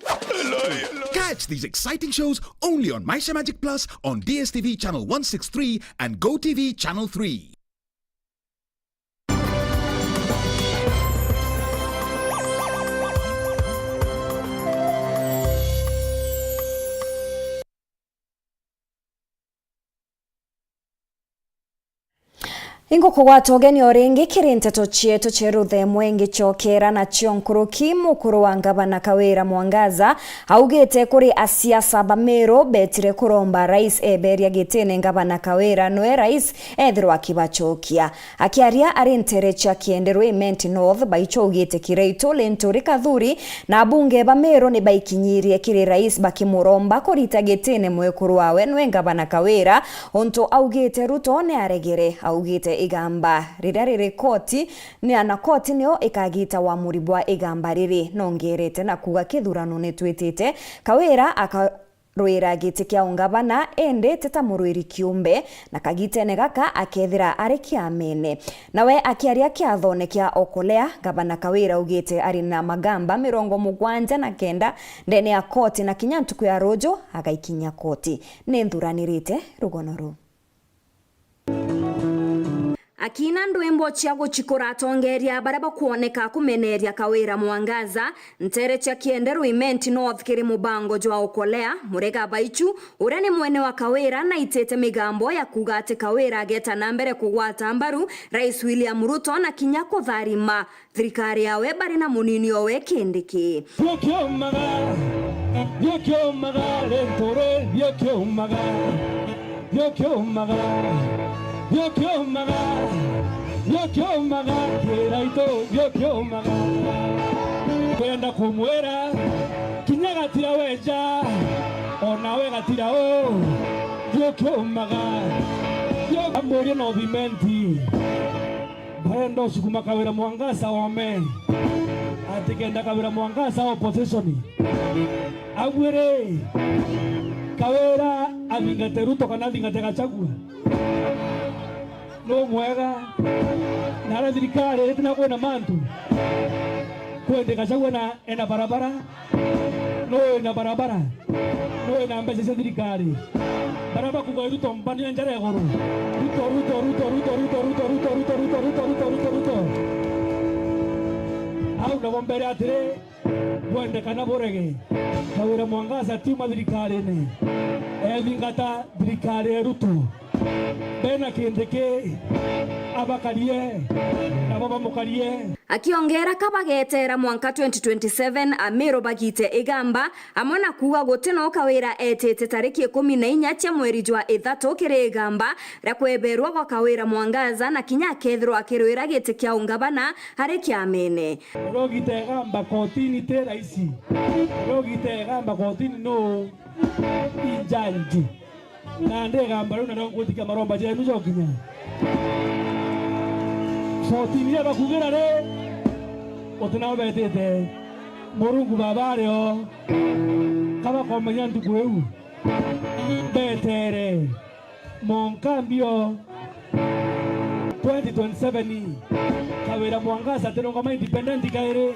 Catch these exciting shows only on Maisha Magic Plus on D S T V channel one six three and Go T V channel three. Ingukugwata ugeni o ringi kiri nteto cietu cia ruthemwe ngicokera nacio nkuruki. Mukuru wa ngavana Kawira Mwangaza augite kuri asiasa ba Meru betire kuromba rais eberia gitine ngavana Kawira nwe rais ethirwa akibacokia. Akiaria ari ntere cia Kienderu Imenti North, Baicho augite Kiraitu, Linturi Kathuri na abunge ba Meru ni baikinyirie kiri rais bakimuromba kurita gitine mwekuru wawe nwe ngavana Kawira, untu augite Ruto ni aregere. Augite igamba riria riri koti ni ana koti nio ikagita wamuri bwa igamba riri. Nongerete na kuuga kithurano ni twitite, Kawira akarwira giti kia ungavana, indi ti ta murwiri kiumbe, na kagitene gaka akethira ari kiamene. Nawe akiaria kiathone kia Okolea, ngavana Kawira augite ari na magamba mirongo mugwanja na kenda ndene ya koti, na kinya ntuku ya ruju agaikinyia koti. Ni nthuranirite rugono ruu. Akina ndwimbo cia gucikura atongeria baria bakwoneka kumeneria Kawira Mwangaza, ntere cia Kienderu Imenti North kiri mubango jwa Okolea, Murega Baichu, uria ni mwene wa Kawira, naitite migambo ya kuuga ati Kawira ageta na mbere kugwata mbaru Rais William Ruto na kinya kutharima thirikari yawe bari na munini owe Kindiki. Biukiumaga, biukiumaga, Linturi, biukiumaga, biukiumaga, biukiumaga, biukiumaga, Kiraitu, biukiumaga. Kwenda kumwira, kinya gatira weja, onawe gatira u, biukiumaga, biu-, amburie no thimenti. Barenda usukuma Kawira Mwangaza ome. Ati kenda Kawira Mwangaza opposition. Agwire Kawira athingate Ruto kana athingate Gachagua. No mwega. Na ara thirikari itina kwina mantu. Kwende Gachagua na ena barabara. Nuu wina barabara? Nuu wina mbeca cia thirikari? Barabara kuuga Ruto, mbania njara iguru. Ruto, Ruto, Ruto. Au nabo mbere atiri, bwende kana burege, Kawira Mwangaza tiuma thirikarine. Ethingata thirikari ya Ruto. Bena Kindiki. Abakarie, nabo bamukarie. Akiongera ka bageteera mwanka twenty twenty-seven, Amiru bagite igamba, amwe na kuuga guti no Kawira etite tariki ikumi na inya cia mweri jwa ithatu kiri igamba ria kweberwa gwa Kawira Mwangaza, na kinya akethirwa akirwira giti kia ungavana ari kiamene. Urogite igamba kotini ti raisi. Urogite igamba kotini no injanji. Nandi igamba riu nario ngutikia maromba jenu jokinya. Kotini iria bakugira ri, uti nao betite. Murungu Baba ari o. Ka bakomenya ntuku iu, betere. Monka mbio twenty twenty-seven, Kawira Mwangaza atirungama independent kairi,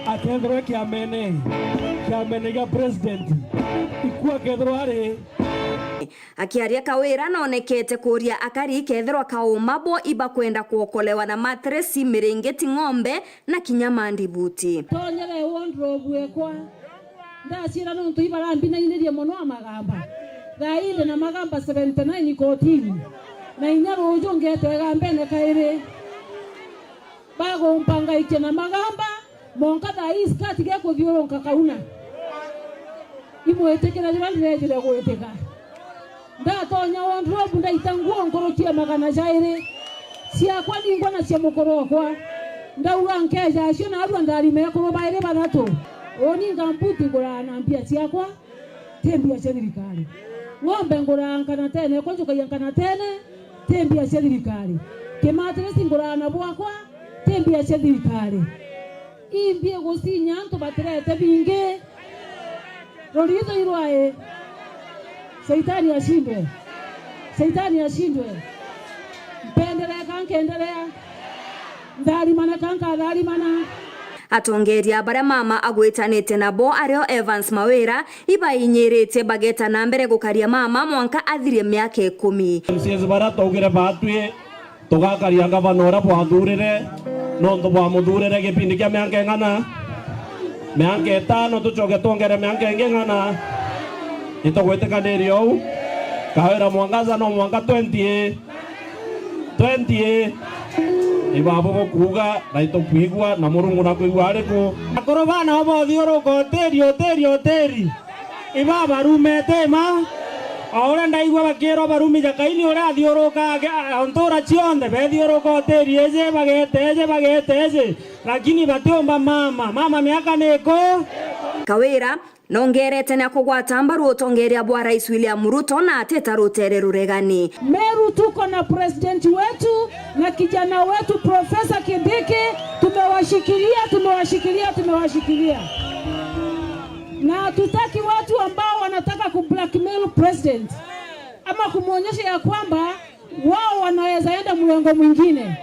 akethirwa kiamene, kiamene gia president, ikua akethirwa ari. Akiaria Kawira nonekete kuuria akari kethirwa kauma bo ibakwenda kuokolewa na matresi, miringiti, ng'ombe na kinya mandibuti. Tonyere wardrobe ekwa. Ndaciira nontu ibarambinainirie mono amagamba. Thaa ii ndi na magamba seventy nine kotini, na inya ruuju ngeeta igambene kairi. Bagumpangaikia na magamba, monka thaa ii skati gekuthiurunka kauna. Imwitikire juria ndireejire gwitika. Ndatonya wardrobe ndaita nguo nkuruki ya magana jairi ciakwa ningwa na cia mukuru okwa. Ndauga nkeeja acio naarua ndarima ekuru bairi bathatu. Uuni ngambuti nguraa na mbia ciakwa, ti mbia cia thirikari. Ng'ombe nguraa nkanatene, ekwa njukagia nkanatene, ti mbia cia thirikari. Kimatirisi nguraa na bwakwa, ti mbia cia thirikari. Imbi gucinya antu batirete bingi. Ruritho irwae. Shaitani ashindwe. Shaitani ashindwe. Mpenderea ka nkenderea. Ntharimana ka nkatharimana. Atongeria baria mama agwitanite nabo ario Evans Mawira ibainyiritie bageta na mbere gukaria mama mwanka athirie miaka ikumi. M C As baria twaugire baatwi tugakaria ngavana uria bwathurire, nontu bwamuthurire gipindi kia mianka ing'ana? Mianka itano, tucoke twongere mianka ingi ing'ana? Itugwitikaniria uu? Kawira Mwangaza no mwanka twenty, twenty. Ni babo bukuuga, na itukwigua, na Murungu nakwigua ari ku? Akuru bana bo bothiuruka utiri, utiri, utiri. Ibabarumete ma. O uria ndaigua bakiirwa barumi ja Kaini uria athiurukaga ntuura cionthe, bethiuruka utiri iji, bageeta iji, bageeta iji, lakini batiumba mama. Mama miaka ni iku? Kawira nongerete na kugwata mbaru utongeria bwa Rais William Ruto na ateta rutere ruregani. Meru tuko na president wetu na kijana wetu Professor Kindiki, tumewashikilia, tumewashikilia, tumewashikilia. Na hatutaki watu ambao wanataka ku blackmail president ama kumwonyesha ya kwamba wao wanaweza enda mrengo mwingine.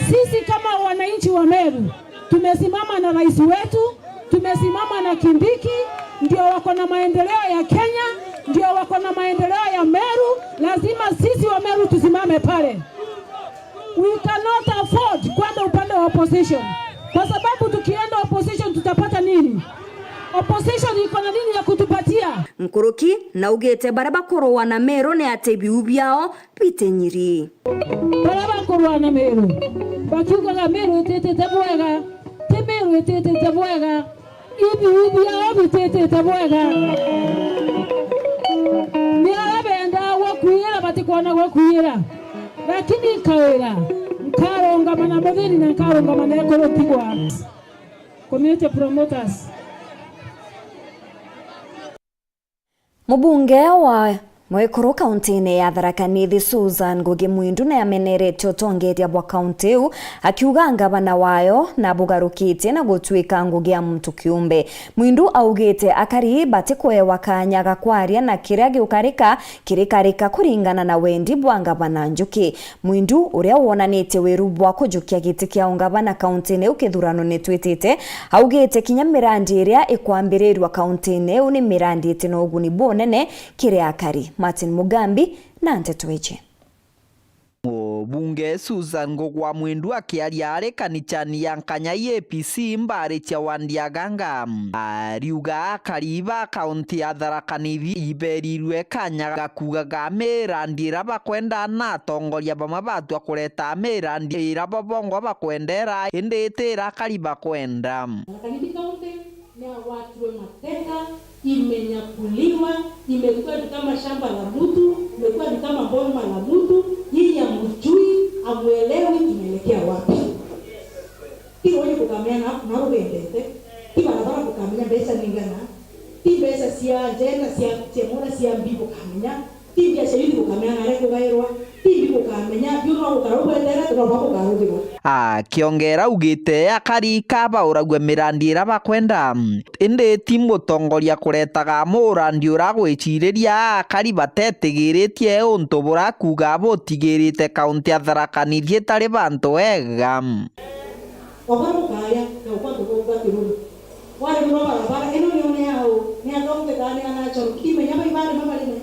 Sisi kama wananchi wa Meru tumesimama na rais wetu, tumesimama na Kindiki, ndio wako na maendeleo ya Kenya, ndio wako na maendeleo ya Meru. Lazima sisi wa Meru tusimame pale. We cannot afford kwenda upande wa opposition, kwa sababu tukienda opposition tutapata nini? Opposition iko na nini ya kutupatia? Nkuruki naugite baria bakurua na Meru ni ati biu biao bitinyiri. Baria bakurua na Meru bakiugaga Meru ititite bwega, ti Meru ititite bwega. Ibi, ibi ao bititite bwega. Ni aria bendaa gwa kwiira batikwona gwa kwiira. Lakini Kawira, nkarungama na muthini na nkarungama na ekuru ntigwa. Community promoters. Mubunge wa Mwekuru kauntiine ya Tharaka Nithi, Susan Ngugi Mwindu, ni ameneretie utongeria bwa kaunti iu, akiuga ngavana wayo nabugarukitie na gutuika ngugi ya muntu kiumbe. Mwindu augite akari batikwewa kaanya ga kwaria na kiria giukarika kirikarika kuringana na wendi bwa ngavana Njuki. Mwindu, uria wonanitie wiru bwa kujukia giti kia ungavana kauntiine iu kithuranone twitite, augite kinya mirandi iria ikwambirirua kauntiine iu ni mirandi iti na uguni bunene kiri akari. Martin Mugambi na nteto iji. Mbunge Susan Ngugwa Mwindu akiaria ari kanicani ya Nkanyai A P C mbari cia Wandiaganga, ariuga akari ba kaunti ya Tharaka Nithi iberirwe kanya ga kuugaga mirandi ira bakwenda na atongoria bamwe batua kureta mirandi ira bo bongwa bakwendera, indi iti ira akari bakwenda. Tharaka Nithi County ni yagwatirwe mateka, imenyakuliwa, imekuwa ni kama shamba la mtu, imekuwa ni kama boma la mtu. Nyinyi hamjui, hamuelewi tunaelekea wapi. Ti rwonye kukamenya na, na rugendete, ti barabara kukamenya mbeca ni ngana, ti mbeca cia njenda cia, cia mura cia mbi kukamenya, ti mbia cia youth kukamenya na aria kugairwa, ti mbi kukamenya, biu no gukara ugwetera, no bwa gukaruthirwa. Akiongera augite akari kabauragua mirandi ira bakwenda, indi ti mutongoria kuretaga murandi ura gwiciriria akari batetigiritie untu burakuuga butigirite kaunti ya Tharaka Nithi itari bantu ega. Wabara ukaya na ukwa tugonga kiruru. Wari mwa barabara, ino ni one yao, ni atonge kana ni anacho, kimenya bai bari mabarime.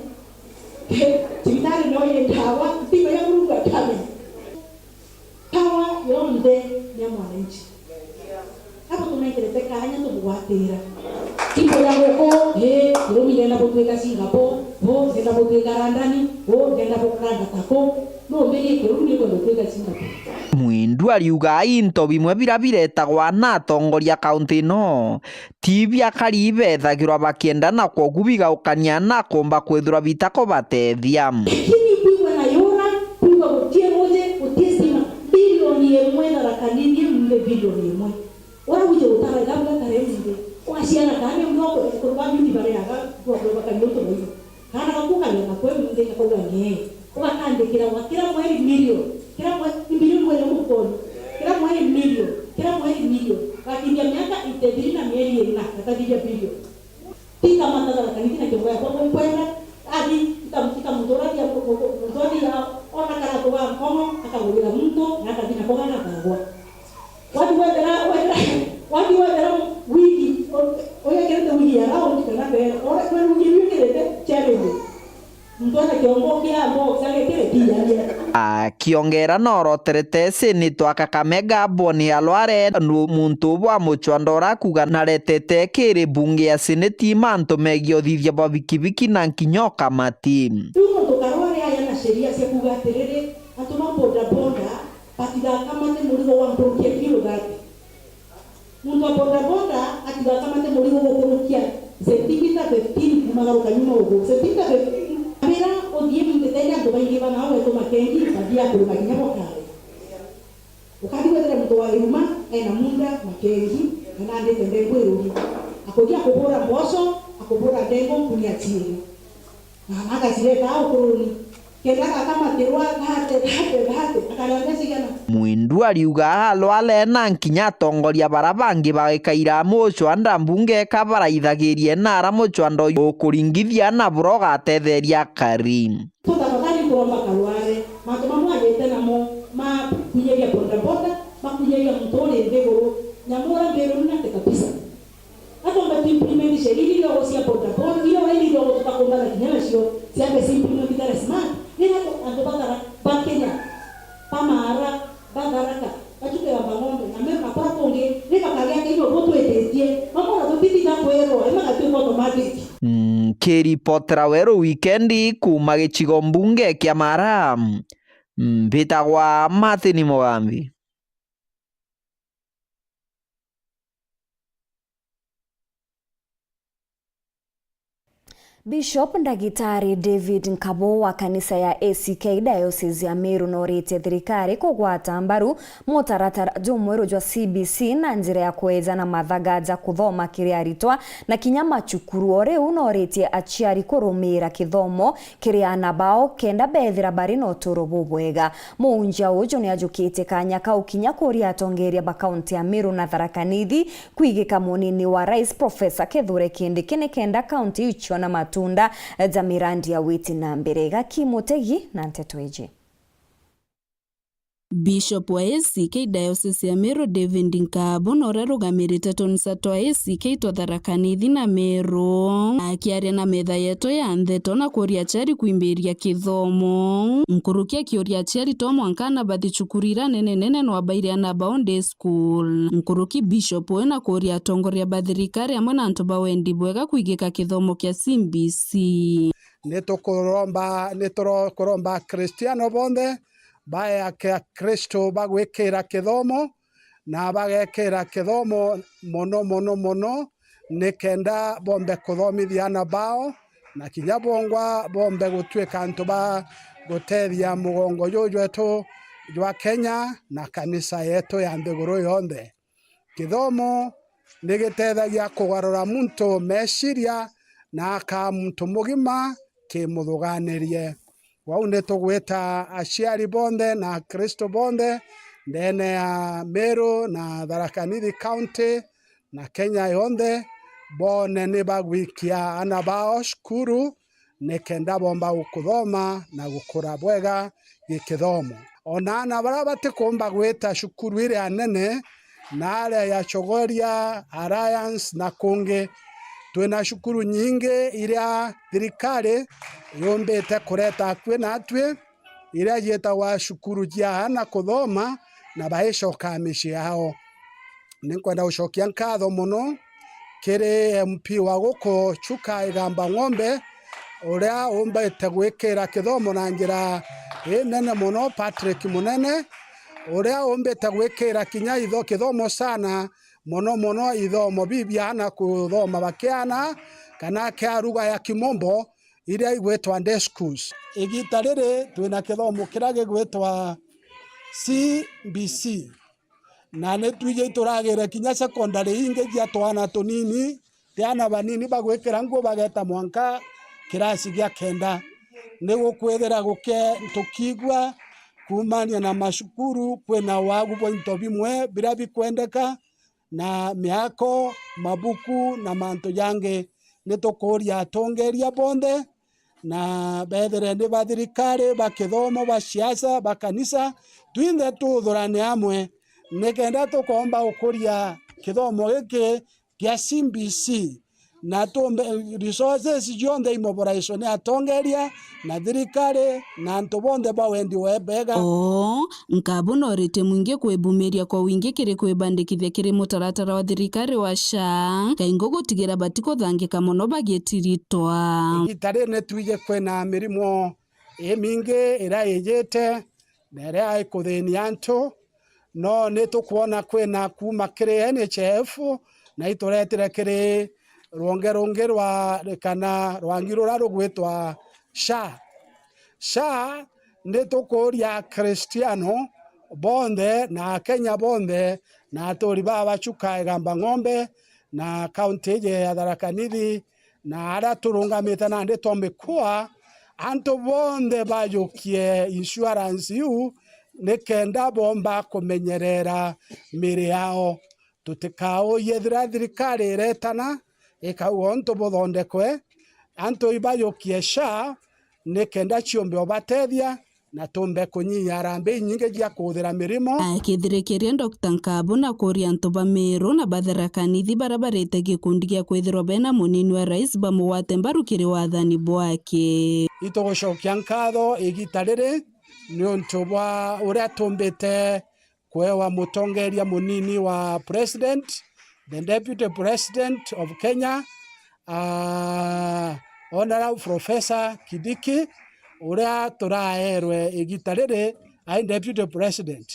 Cibitari no ye ndawa, kimenya kurunga kame. Power yonthe ni ya mwananchi. Abo tunengerete kanya tumugwatira. Kimbo ya guku, ii, kirumi ndenda gutwika Singapore, bo ndenda gutwika London, bo ndenda gukara Gatako. No mberie kirumi ni kwenda gutwika Singapore. Mwindu ariuga into bimwe bira biretagwa na atongoria kaunti ino, ti bia akari bethagirwa bakienda na kwogu bigaukania na kumba kwithirwa bitakubatethia. Lakini kwigua na yura, kwigua gutie ruji, gutie stima, bilioni imwe na Tharaka Nithi, mbe bilioni imwe. Ura wije gutara igabu gatare mbe, ugaciara kana mbe, ekuru ba mimi bareaga, kwa kwa bakari utu baiyo. Kana gaku kagenda kwe mbe, gakauga ngee. Ugakandikira gwa kira mweri milioni. Kira mweri milioni mweri mukoni. Kira mweri milioni. Kira mweri milioni. Gakinyia miaka ite thiri na mieri ina, gatathithia bilioni. Tika matagara kanithina kiongoya kwa kwenda. Athi, ika, ika muturathia, muturathia, ona karatu ga nkomo, akagurira muntu, na akathina kwa gana akagwa. Wati wethera, wethera, wati wethera wigi, o-, oyekirite wigi ya round kana mbere, ora, kwa wigi yukirite, challenge. Muntu ena kiongo kia mbox agekire kiaria. Akiongera noroterete seneta wa Kakamega Boni Alware, nu-, muntu bwa muchwanda urakuga naretete kiri bunge ya seneti mantu megie uthithia bwa bikibiki na nkinya ukamati. Riu muntu Karware aya na sheria cia kuga atiriri, antu ba boda boda, batigakamate murigo wa nkuruki ya kilo thirty. Muntu wa boda boda atigakamate murigo gukurukia sentimita fifteen kumagaruka nyuma ugu. Sentimita fifteen. Wira uthie nthitene antu baingi bana wetu makengi, bathia kurima kinya bokari. Ukathi wethire muntu wa iruma, ena munda, makengi, na nandite ndengu iruri. Akuthia akubura mboco, akubura ndengu, nkunia ciiri. Na, na agacireta au kuruni. Kenda gakamatirwa thate, thate, thate, akarambia cigana. Mwindu ariuga Alwale na nkinya atongoria bara bangi bagikaira muchwanda mbunge ka baraithagirie na ara muchwanda uyu ukuringithia na bura ugatetheria akari. Tutafadhali kuromba Karware, mantu mamwe agite namo ma kunyeria bodaboda, ma kunyeria muntu uri nthiguru, nyamu ura mbiruni nate kabisa. Akomba tu implement sheria iria cia bodaboda, iria wairire ugutuka kumbana kinya nacio, ciambe ci implement kara smart, riria antu bakara, ba Kenya, ba Maara, ba Tharaka, bachuke ya Bang'ombe, na me makora kungi, ni bakagia Kenya ubu twititie, mamwe na tutititha kwirwa, ni magatuika automatic. Mm, kiripotera Weru Wikendi kuma gicigo mbunge kia Maara, mbitagwa Martin Mugambi. Bishop Ndagitari David Nkabo wa kanisa ya A C K Diocese ya Meru noritie thirikari kugwata mbaru mutaratara jumweru jwa C B C na njira ya kweja na mathaga ja kuthoma kiri aritwa na kinya macukuru. O riu noritie aciari kurumira kithomo kiri aana bao kenda bethira bari na uturo bubwega. Muunjia uju ni ajukitie kanya kau kinya kuria atongeria ba kaunti ya Meru na Tharaka Nithi kwigika munini wa rais Professor Kithure Kindiki nikenda kaunti iu ciona matunda ja mirandi ya witi na mbere. Gaki Mutegi na nteto iji. Bishop wa A C K Diocese ya Meru, David Nkabu, na uria arugamirite tunisa twa A C K twa Tharaka Nithi na Meru, akiaria na metha yetu ya ntheto na kuria aciari kwimbiria kithomo. Nkuruki akiuria aciari to mwanka ana bathi cukuru iria nene nene no abaire ana bao day school. Nkuruki Bishop uyu na kuria atongoria ba thirikari amwe na antu ba wendi bwega kwigika kithomo kia C B C. Nitukuromba, nitukuromba Akristiano bonthe bae Akristo bagwikira kithomo, na bagekira kithomo mono, mono, mono, nikenda bombe kuthomithia ana bao, na kinya bongwa bombe gutwika antu ba gutethia mugongo juju jwetu jwa Kenya na kanisa yetu ya nthiguru yonthe. Kithomo ni gitethagia kugarura muntu meciria na akaa muntu mugima kimuthuganirie. Kwou ni tugwita aciari bonthe na Akristo bonthe ndene ya Meru na Tharaka Nithi County na Kenya yonthe, bone ni bagwikia ana bao cukuru nikenda bomba gukuthoma na gukura bwega gikithomo. Ona ana baria batikumba gwita cukuru iria nene na aria ya Chogoria, Alliance na kungi, twina cukuru nyingi iria thirikari yumbite kureta akui natwi, iria ciitagwa cukuru cia aana kuthoma na baicoka micii yao. Ni nkwenda gucokia nkatho mono kiri M P wa guku Chuka Igamba Ng'ombe, uria umbite gwikira kithomo na njira inene mono, Patrick Munene, uria umbite gwikira kinya itho-, kithomo sana, mono mono ithomo bibia aana kuthoma bakiana kana kia lugha ya Kimombo, iria igwitwa day schools. Igita riri twina kithomo kiria gigwitwa C B C, na ni twiji ituragire kinya secondary ingi cia twana tunini, ti aana banini bagwikira nguo bageta mwanka kirasi gia kenda. Ni gukwithira guke-, tukigua kuumania na macukuru kwina waagu bwa into bimwe biria bikwendeka, na miako, mabuku na mantu jangi. Ni tukuuria atongeria bonthe, na bethire ni ba thirikari, ba kithomo, ba siasa, ba kanisa, twinthe tuthurane amwe nikenda tukomba gukuria kithomo giki gia C B C, na tumbe resources cionthe imoboraicwe ni atongeria na thirikari na antu bonthe ba wendi wa bega. Oo, Nkabu nooritie mwingi kwibumiria kwa wingi kiri kwibandikithia kiri mutaratara wa thirikari wa SHA, kaingi gutigira batikuthangika mono bagitiritwa. Igita riri ni twiji kwina mirimo imingi iria ijite na iria ikuthinia antu, no ni tukwona kwina kuuma kiri N H I F na ituretire kiri rwonge rungi rwa, kana rwangi ruria rugwitwa SHA. SHA, ni tukuuria Akristiano bonthe na Akenya bonthe na aturi baa ba Chuka Igamba Ng'ombe na kaunti iji ya Tharaka Nithi na aria turungamite nandi twa mikua, antu bonthe bajukie insurance iu nikenda bomba kumenyerera miiri yao. Tutikauye ethira thirikari iretana ikauga untu buthondekwe, antu ibajukie SHA nikenda ciumbe ubatethia na tumbe kunyihia harambee inyingi cia kuuthira mirimo. Akithirikiria Doctor Nkabu na kuuria antu ba Meru na ba Tharaka Nithi baria barite gikundi gia kwithirwa bena munini wa rais bamugwate mbaru kiri wathani bwake. Itugucokia nkatho igita riri niuntu bwa uria tumbite kwewa mutongeria munini wa president, the deputy president of Kenya, ah, Honorable Professor Kindiki, uria turaerwe igita riri ai deputy president.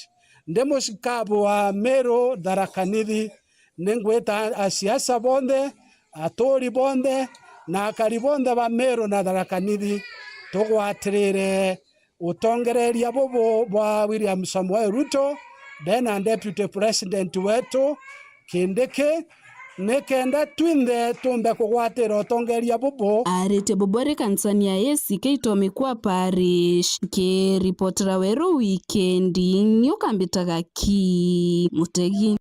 Ndi mucikabu wa Meru Tharaka Nithi, ningwita asiasa bonthe, aturi bonthe, na akari bonthe ba Meru na Tharaka Nithi, tugwatirire utongereria bubu bwa William Samoei Ruto, ndena deputy president wetu Kindiki, nikenda twinthe tumbe kugwatira utongeria bubu. Aritie bubu ari kanisani ya A C K Tomikua Parish. Nkiripotera Weru Wikendi, ni ukambitaga ki Mutegi.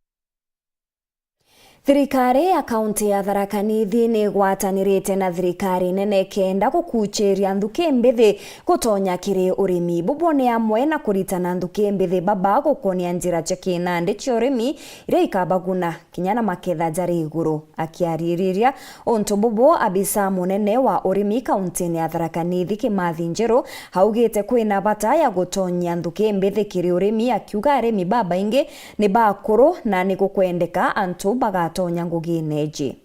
Thirikari ya kaunti ya Tharaka Nithi ni igwatanirite na thirikari nene kenda gukuchiria nthuki mbithi gutonya kiri urimi. Bubu ni amwe na kuritana nthuki mbithi baba gukonia njira cia kinandi cia urimi iria ikabaguna kinya na maketha jari iguru. Akiaririria untu bubu, abisa munene wa urimi kauntini ya Tharaka Nithi Kimathi Njeru augite kwina bata ya gutonyia nthuki mbithi kiri urimi, akiuga arimi babaingi ni bakuru na ni gukwendeka antu bagatonya ngugine iji.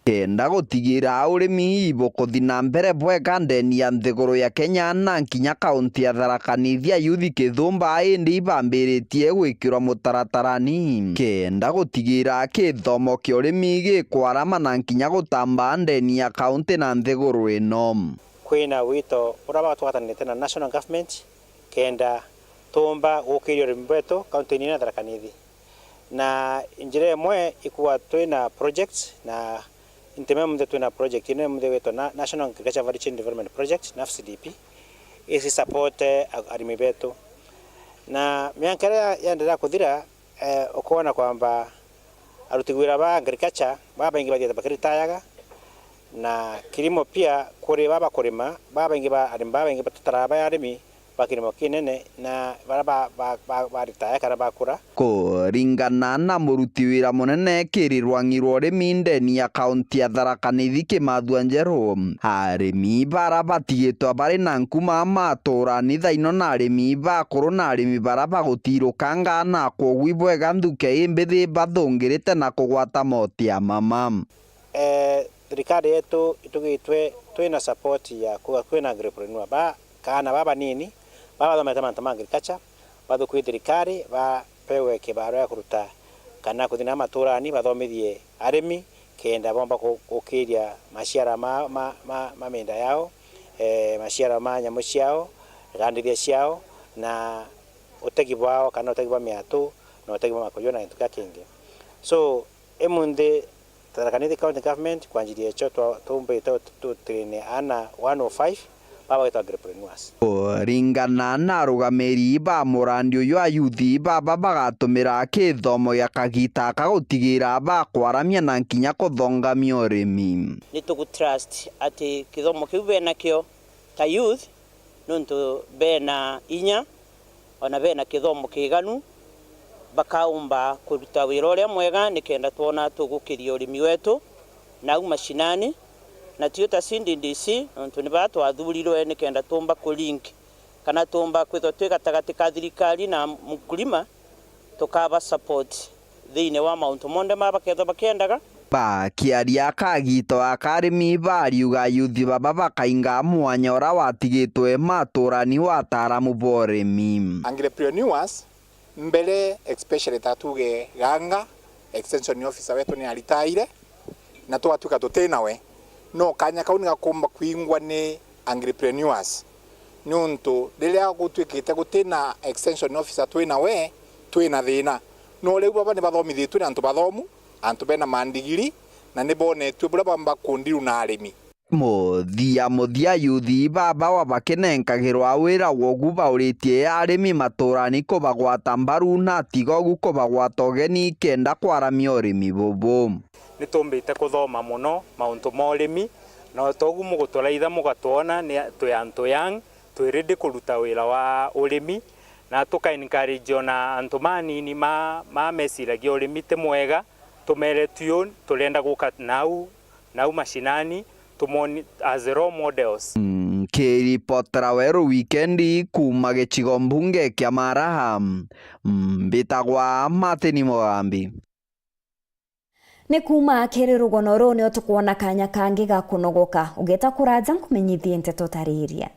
Kenda gutigira urimi ibukuthi na mbere bwega ndeni ya nthiguru ya Kenya na nkinya kaunti ya Tharaka Nithi, ayuthi kithumba indi ibambiritie gwikirwa mutaratarani kenda gutigira kithomo kia urimi gikwarama na nkinya gutamba ndeni ya kaunti na nthiguru ino. Kwina wito uria batwatanite na national government kenda tuumba gukiria urimi bwetu kaunti-ini ya Tharaka Nithi. Na njira imwe ikuwa twina projects, na ntime munthe twina project ino munthe witwa na-, National Agriculture Value Chain Development Project, NAFCDP, isi support, eh, a-, arimi betu. Na mianka iria yaendelea kuthira, eh, ukoona kwamba aruti wira ba agriculture babaingi bathiite bakiritayaga, na kilimo pia kuri baba kurima, babaingi ba arimi babaingi batutaraga ba arimi ba kilimo kinene na bara ba, ba, ba, baritaya kana bakura. Kuringana na muruti wira munene kiri rwangi rwa urimi ndeni ya kaunti ya Tharaka Nithi Kimathua Njeru, arimi bara batigitwe bari na nkuma maturani thaino na arimi bakuru na arimi bara bagutirukanga na kwogu ibwega nthuke imbithi bathungirite na kugwata moti ya mama. Eh, thirikari yetu itugitwe twina support ya kuga kwina agripreneur ba kaana baba banini baba bathomete mantu ma agriculture, bathukui thirikari, bapewe kibarua ya kuruta kana kuthi na maturani bathomithie arimi kenda bomba ku-, gukiria maciara ma, ma, ma, ma minda yao, eh, maciara ma nyamu ciao, igandithia ciao, na utegi bwao kana utegi bwa miatu na utegi bwa makuyu na gintu kia kingi. So, imunthi Tharaka Nithi County Government kwanjiria icio twa-, tumbite tu-, tutraine ana one oh five baba bagwitwa agripreneurs. Kuringana na arugamiri ba murandi uyu, ayuthi baba bagatumira kithomo gia kagita aka gutigira bakwaramia na nkinya kuthongamia urimi. Ni tugutrust ati kithomo kiu benakio ta youth, nontu bena inya, ona bena kithomo kiganu, bakaumba kuruta wira uria mwega nikenda twona tugukiria urimi wetu nau mashinani, na tio ta C D D C, nontu ni baa twathurirwe nikenda tuumba ku link kana tuumba kwithwa twi gatagati ka thirikari na mkulima, tukaba support thiini wa mauntu monthe mara bakethwa bakiendaga. Bakiaria kagito aka, arimi bariuga ayuthi baba bakainga mwanya uria watigitwe maturani wa ataaramu ba urimi. Entrepreneurs, mbere, especially ta tuge Ganga, extension officer wetu ni aritaire, na twatuika tuti nawe, no kanya kau ni gakumba kwingwa ni entrepreneurs, niuntu riria gutuikite guti na extension officer twi nawe, twi na thina. No riu baba ni bathomithitue ni antu bathomu, antu bena mandigiri, na ni bonetue buria bamba kundiru na arimi. Muthia muthia, yuthi baba wa bakinenkagirwa wira wogu bauritie arimi maturani kubagwata mbaru na tiga ugu kubagwata ugeni kenda kwaramia urimi bubu. Ni tumbite kuthoma mono mauntu ma urimi, na o togu muguturaitha mugatwona ni a-, twi antu young, twi ready kuruta wira wa urimi, na tuka encourage ona antu manini ma, ma meciragia urimi ti mwega, tumere tu turenda guka nau, nau mashinani, tumoni as role models. Nkiripotera Weru Wikendi kuuma gicigo mbunge kia Maraha, mbitagwa Martin Mugambi. Ni kuuma kiri rugono ruu nio tukwona kanya kangi ga kunogoka. Ugeta kuraja nkumenyithie nteto tariria.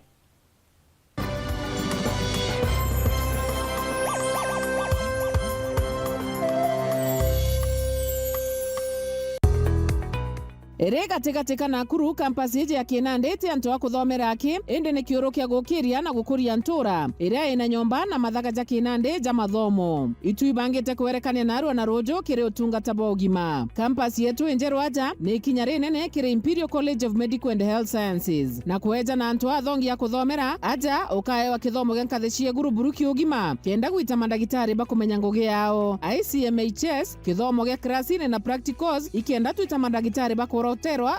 Iri gatigati ka Nakuru, campus iji ya Kinandi iti antu a kuthomera aki, indi ni kiuru kia gukiria na gukuria ntura iria ina nyomba na mathaga ja Kinandi ja mathomo. Itu ibangite kwerekania narua na ruuju kiri utungata bwa ugima. Campus yetu injeru aja ni ikinya rinene kiri Imperial College of Medical and Health Sciences, na kweja na antu athongi a kuthomera aja ukaewa kithomo gia nkathi cia iguru buru kia ugima, kenda gwita mandagitari bakumenya ngugi yao. I C M H S, kithomo gia kirasini na practicals, ikenda twita mandagitari bakoroterwa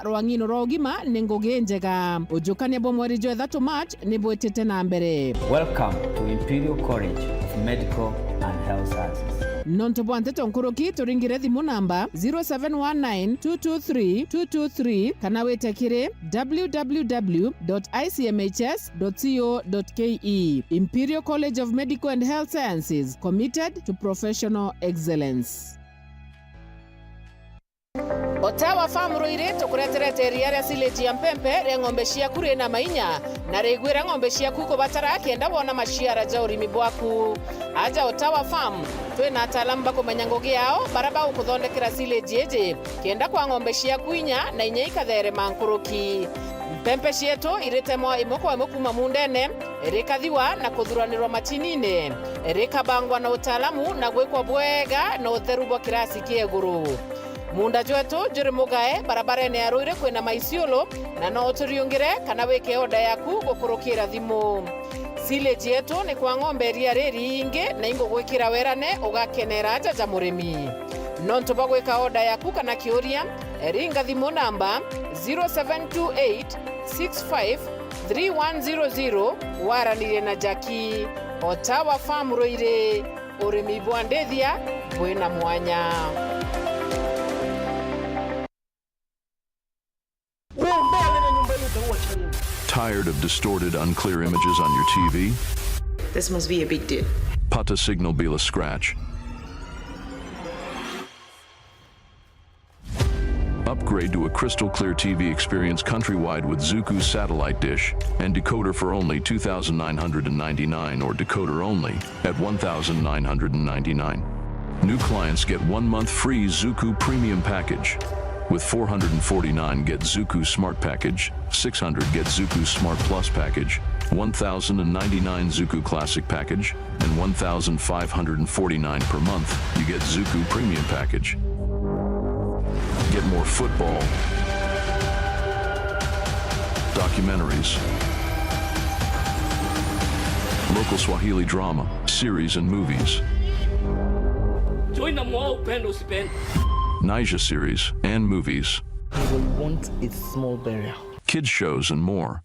rwang'ino rwa ugima ni ngugi njega. Ujukania bwa mweri jwa ithatu March ni bwitite na mbere. Welcome to Imperial College of Medical and Health Sciences. Nontu bwa nteto nkuruki, turingire thimu namba zero seven one nine two two three two two three kana wite kiri w w w dot i c m h s dot c o dot k e. Imperial College of Medical and Health Sciences, committed to professional excellence. Otawa Farm Ruiri tukureterete iria ria silage ya mpempe ria ng'ombe ciaku rina mainya na rigwira ng'ombe ciaku kubatara kenda wona maciara ja urimi bwaku. Aja Otawa Farm, twina ataalamu bakumenya ngugi yao baria bagukuthondekera silage iji kenda kwa ng'ombe ciaku inya na inya ikatherema nkuruki. Mpempe cietu iritemwa imwe kwa imwe kuuma muundene, rikathiwa na kuthuranirwa machinine, rikabangwa na utaalamu na gwikwa bwega na utheru bwa kirasi kia iguru. Muunda jwetu juri mugae barabarene ya Ruiri kwina Maisiolo, na no uturiungire kana wike oda yaku gukurukira thimu. Silage yetu ni kwa ng'ombe iria ririingi na ingugwikira werane ugakenera aja ja murimi. Nontu bwa gwika oda yaku kana kiuria, ringa thimu namba zero seven two eight six five three one zero zero waranirie na Jackie. Otawa Farm Ruiri, urimi bwa ndithia bwina mwanya. Tired of distorted, unclear images on your T V? This must be a big deal. Pata Signal Bila Scratch. Upgrade to a crystal clear T V experience countrywide with Zuku satellite dish and decoder for only two thousand nine hundred and ninety-nine or decoder only at one thousand nine hundred and ninety-nine. New clients get one month free Zuku Premium Package. With four hundred and forty-nine, get Zuku Smart Package, six hundred, get Zuku Smart Plus Package, one thousand and ninety-nine, Zuku Classic Package, and one thousand five hundred and forty-nine per month, you get Zuku Premium Package. Get more football, documentaries, local Swahili drama, series and movies. Join them all, upende usipende. Niger series and movies. You will want a small burial. Kids shows and more.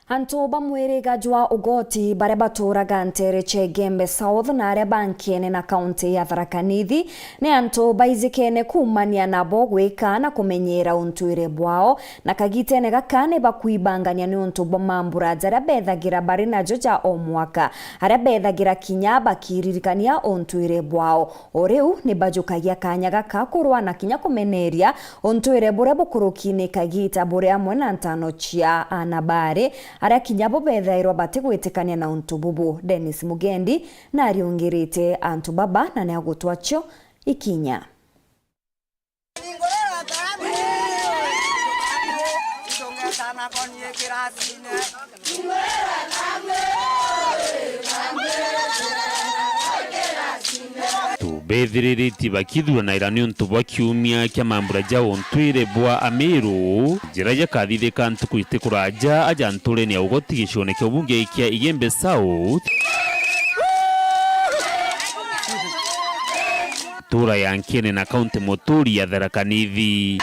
Antu ba mwiriga jwa Ugoti baria baturaga nteere cia Igembe South na aria ba Nkiene na kaunti ya Tharaka Nithi ni antu baijikene kuumania nabo gwika na kumenyeera untuire bwao, na kagitene gaka ni bakwibangania niuntu bwa mambura jaria bethagira bari najo ja o mwaka, aria bethagira kinya bakiririkania untuire bwao. O riu ni bajukagia kaanya gaka kurwa na kinya kumeneria untuire buria bukurukine kagiita buri amwe na ntano cia aana baari, aria kinya bo bethairwa batigwitikania na untu bubu. Dennis Mugendi nariungirite antu baba na niagutwa cio ikinya. Tubethiriritie bakithuranaira niuntu bwa kiumia kia mambura ja untuire bwa Amiru, jira jakathithika ntuku iti kuraja aja nturene ya Ugoti gicione kia ubunge kia Igembe South. Ntura ya Nkiene na kaunti muturi ya Tharaka Nithi.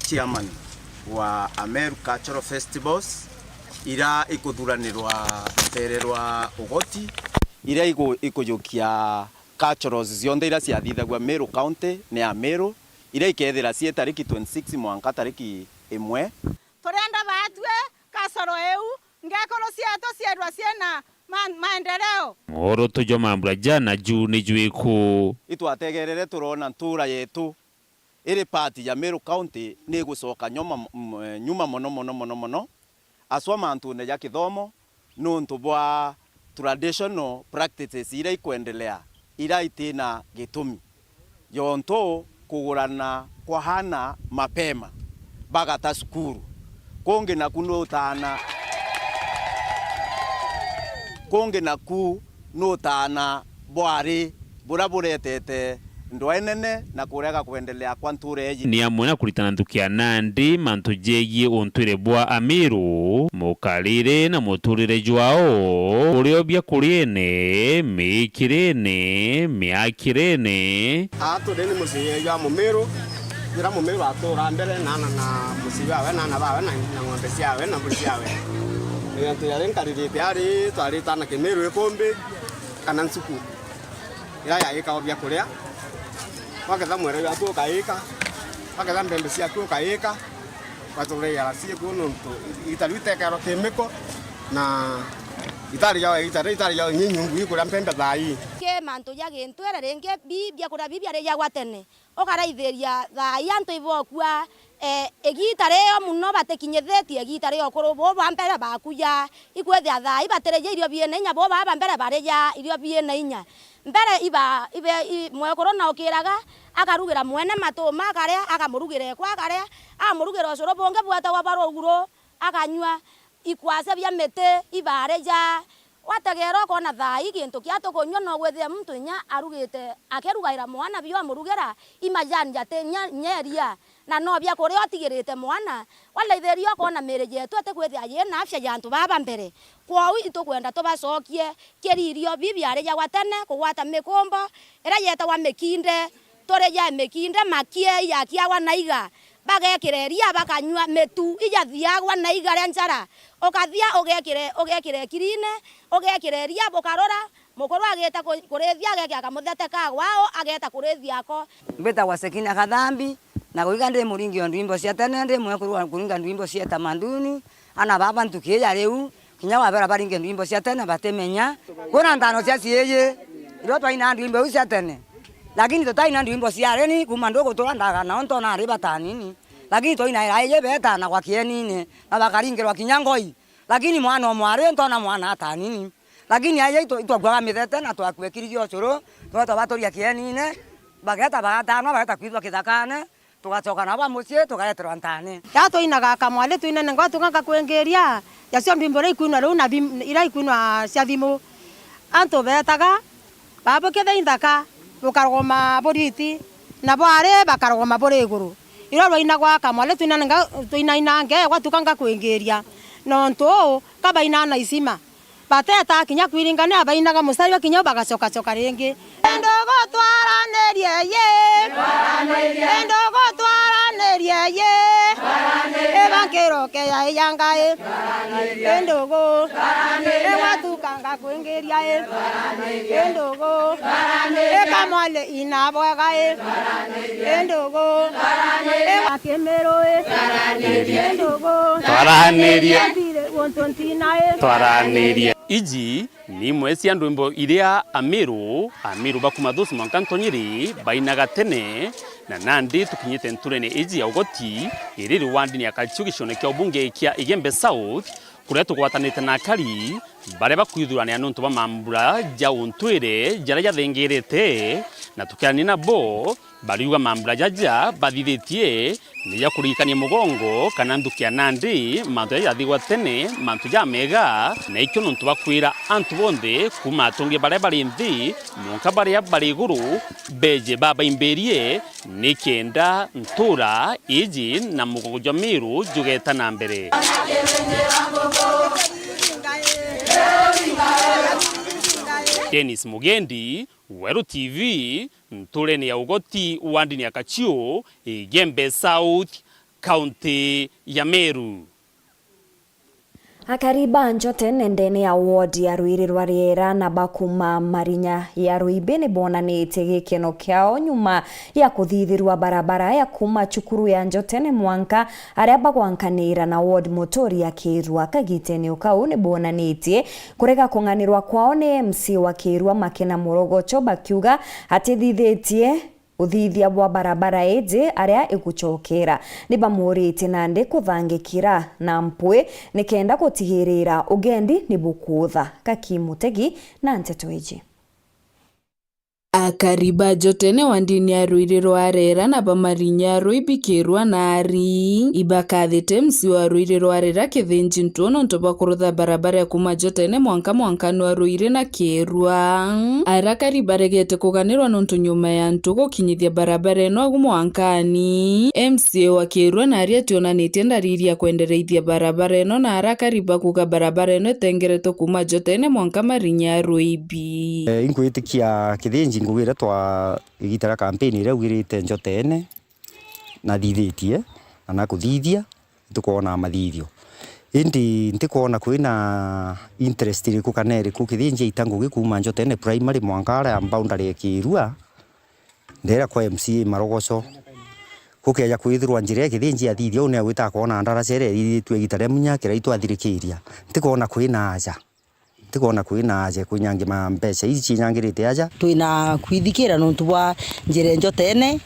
Chairman wa Ameru Cultural Festivals, iria ikuthuranirwa ruteere rwa Ugoti, iria iku-, ikujukia cultures cionthe iria ciathithagua Meru County ni Ameru, iria ikethira cii tariki twenty-six mwanka tariki imwe. Turenda baatue culture iu, ngekuru cietu ciethirwa ciina ma-, maendeleo. Mwooroto jwa mambura jana ju ni jwiku? Itwategerere turona ntuura yetu iri part ya Meru County ni igucoka nyuma, m-, nyuma mono, mono, mono, mono, aswa mantune ja kithomo, nuntu bwa traditional practices iria ikwendelea, iria itina gitumi. Yontu kugurana kwa aana mapema bagata cukuru, kungi naku nutaana, kungi naku nutaana bwari buria buretete ndwae nene na kurega kwendelea kwa ntuura iji. Ni amwe na kuritana nthuki ya nandi mantu jegie untwire bwa Amiru, mukarire na muturire jwao, kurio biakuriene, miikirene, miakirene. Aa turi ni mucii jwa Mumiru, jira Mumiru atuura mbere naana na mucii wawe, naana bawe, na, na ng'ombe ciawe, na mburi ciawe. Ni antu jaria nkaririte ari, twaritaana Kimiru ikumbi kana nsuku. Iria yaikagwa biakuria, waketha mwere jwaku ukaika, waketha mbembe ciaku ukaika, ugaturira ciaku nontu igita riu itekerwa kimiko, na itari ja, igita riu itari ja inyi nyungu ikuria mbembe thaa ii. Ki mantu ja gintwire ringi, bi biakuria bi biarijagwa tene, ukaraithiria thaa ii antu ibokua, eh, igiita rio muno batikinyithitie igiita ria ukuru buu bwa mbere bakuja, ikwithia thaa ii batirija irio biina inya, buu baa ba mbere barija irio biina inya. Mbere iba, ibe, i, mwekuru na ukiraga, akarugira mwene matuma akaria, akamurugira ikwa akaria, akamurugira ucuru bungi bwetagwa bwa ruguru, akanyua, ikwase bia miti ibarija. Wategeera ukoona thaa ii gintu kia tukunyua, no gwithire muntu inya arugite, akirugaira mwana bio amurugira, i majani jati nya, nya iria, na no bia kuria utigirite mwana. Waraithiria ukoona miiri yetu itikwithia yina afya ya antu baa ba mbere. Kwou itukwenda tubacokie kiri irio bi biarijagwa tene, kugwata mikumbo iria yetagwa mikinde, turi ja mikinde, makie ijakiagwa na iga, bagekira iria bakanyua, mitu ijathiagwa na iga ria njara, ukathia ugekire, ugekire kirine, ugekire iria bukarura, mukuru agita ku-, kurithia agekira kamuthete ka gwao, ageta kurithia ako. Mbitagwa Sekina Kathambi, na kuiga ndi muringi o ndwimbo cia tene, ndi mwekuru wa kuringa ndwimbo cia tamaduni, ana baba ntuki ija riu, kinya wabera baringe ndwimbo cia tene batimenya. Kwina ntano cia ciiji, irio twaina ndwimbo iu cia tene. Lakini tutaina ndwimbo cia reni, kuma ndugu turandaga nao ntona ari batanini. Lakini twainaira iji betanagwa kienine, na bakaringirwa kinya ngoi. Lakini mwana o mwari ntona mwana atanini. Lakini aija itu-, itwakuaga mithete na twakua kiri gia ucuru, twetwa baturia kienine, bageta bagatanwa, bageta kwithwa kithakane, tugacoka nabo ba mucii, tukareterwa ntane. Ja twainaga kamwari twinene ngwa tukanka kwingiria, jacio ndwimbo iria ikwinwa riu na thim-, iria ikwinwa cia thimu. Antu beetaga, baba bukethia inthaka, bukaruguma buriti, na bwari bakaruguma buri iguru. Irio rwainagwa kamwari twinanenga-, twinainange, gwatuka ngakwingiria. Nontu uu, ka bainaa na isima. Bateeta kinya kwiringania, bainaga musari wa kinya u bagacokacoka ringi. Ndugu twaranirie yi. Ndugu twaranirie yi. Iba nkiroke ya iyangai. Ndugu. Igwatuka ngakwingiria i. Ndugu. Ikamwali ina bwega i. Ndugu. Igakimiru i. Ndugu. Twaranirie. Thire guntu ntina i. Twaranirie. Iji ni imwe cia ndwimbo iria Amiru, Amiru ba kuma Thusu mwanka Ntonyiri bainaga tene, na nandi tukinyite nturene iji ya Ugoti, iri riwandini ya Kachiu gicione kia ubunge kia Igembe South, kuria tugwatanite na akari baria bakwithuranira niuntu bwa mambura ja untwire jaria jathingirite, na tukiarania nabo, bariuga mambura jaja bathithitie ni ja kurikania mugongo kana nthuki ya nandi, mantu jaja jathigwa tene, mantu jamega, na ikio nontu bwa kwira antu bonthe kuuma atongeria baria bari nthi mwanka baria bari iguru beje babaimbirie, nikenda ntura iji na mugongo jwa Miru jugeta na mbere. Dennis Mugendi, Weru T V, nturene ya Ugoti, wandini ya Kachiu, Igembe South, kaunti ya Meru. Akari ba Njotene ndene ya ward ya Rwiri rwa Riera na ba kuma Marinya ya Ruibi ni bonanitie gikeno kiao nyuma ya kuthithirwa barabara ya kuma cukuru ya Njotene mwanka aria bagwankanira na ward muturi ya Kirua. Kagitene o kau ni bonanitie kurega kung'anirwa kwao ni M C A wa Kirua Makena Murogocho bakiuga atithithitie uthithia bwa barabara iji aria igucokera. Ni bamuritie nandi kuthangikira na mpwi nikenda gutigirira ugendi ni bukutha. Kaki Mutegi na nteto iji. Akari ba Njotene wa ndini ya Rwiri rwa Rera na ba Marinya ya Ruibi Kirua na ari ibakathite M C A wa Rwiri rwa Rera Kithinji Ntuo nontu bwa kurutha barabara ya kuma Njotene mwanka mwankani wa Rwiri na Kirua. Arakari baregete kuganirwa nontu nyuma ya ntugu gukinyithia barabara ino agu mwankani, M C A wa Kirua nari ationanitie ndariri ya kwendereithia barabara ino, na arakari bakuga barabara ino itengeretwe kuma Njotene mwanka Marinya ya Ruibi. Eh, inkwitikia Kithinji ngugi iria twa igita ria kampeni iria augirite Njotene, nathithitie na nakuthithia, ntikwona mathithio. Indi ntikwona kwina interest iriku kana iriku Kithinji aita ngugi kuuma Njotene primary mwanka aria boundary ya Kirua, ndera kwa M C A Marogoco. Gukeja kwithirwa njira ya Kithinji athithia, uu niagwita akona ndaraca iria ithithitue igita ria munya kiria itwathirikiria. Ntikwona kwina aja. Ntikwona kwina aja kwinyangima mbeca iji cinyangirite aja. Twina kwithikira nontu bwa njira Njotene,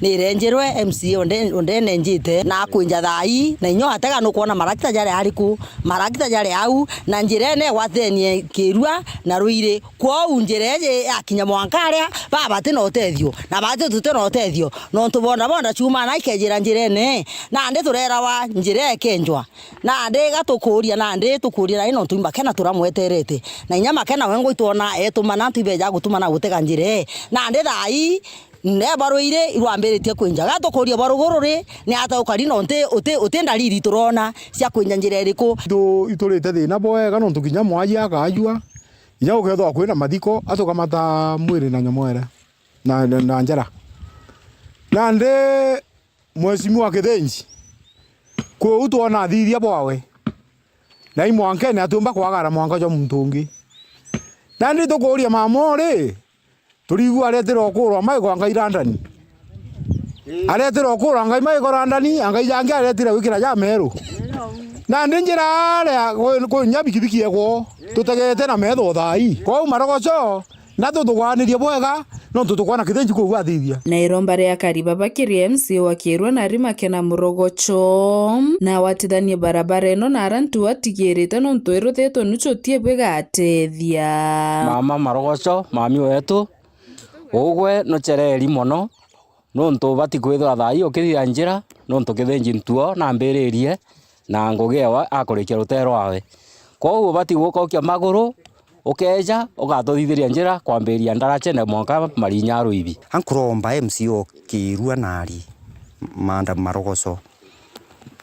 ni irenjerwe M C A onde-, ondene njite na akwinja thaa ii, na inya watega nukwona marakita jari ariku, marakita jari au, na njira ene igwatenie Kirua na Rwiri. Kwou njira iji yakinya mwanka aria baba bati na utethio, na bati tuti na utethio, nontu bonda bonda ciumaa na ikejira njirene, nandi turerawa njira ikenjwa. Nandi gatukuria, nandi tukuria nai nontu i Makena turamweterete. Na inya Makena we ngwitwona etumana, antu ibeja gutumana gutega njira ii. Nandi thaa ii, neba Rwiri irwambiritie kwinja. Gatukuria bwa ruguru ri, ni ata ukari na uti, uti, uti ndariri turona cia kwinja njira iriku? Itu-, iturite thina bwega nontu kinya mwaji akajua, inya gukethwa kwina mathiko, atukamata mwiri na nyomwere na, na, na njara. Nandi Mheshimiwa Kithinji, kwi uu twona athithia bwawe, na i mwankene atiumba kwagara mwanka jwa muntu ungi. Nandi tukuuria mama uu ri, turigua aretire ukurwa maiko angai randani. Aretire ukurwa angai maiko randani, angai jangi aretire gwikira ja meru. Nandi njira aria kwi, kwi nya bikibiki egwo, tutegete na metho thaa ii. Kwou Marogoco, na tutugwanirie bwega, nontu tukwona Kithinji kuu athithia. Na iromba ria akari baba kiri M C A wa Kirua nari Makena Murogocho, na awatithanie barabara ino na ara ntu atigirite nontu iruthitwe nuchu utie bwigatethia. Mama Marogocho, mami wetu, ugwe nuchereri mono, nontu ubati kwithirwa thaa ii ukithithia njira, nontu Kithinji ntuo nambiririe, na ngugi ewe akurikia rutee rwawe. Kwou ubati guka ukia maguru, ukeja, ugatuthithiria njira kwambiria Ndarachene mwanka Marinya Ruibi. Ankuromba M C A o Kirua nari, Madam Marogoco,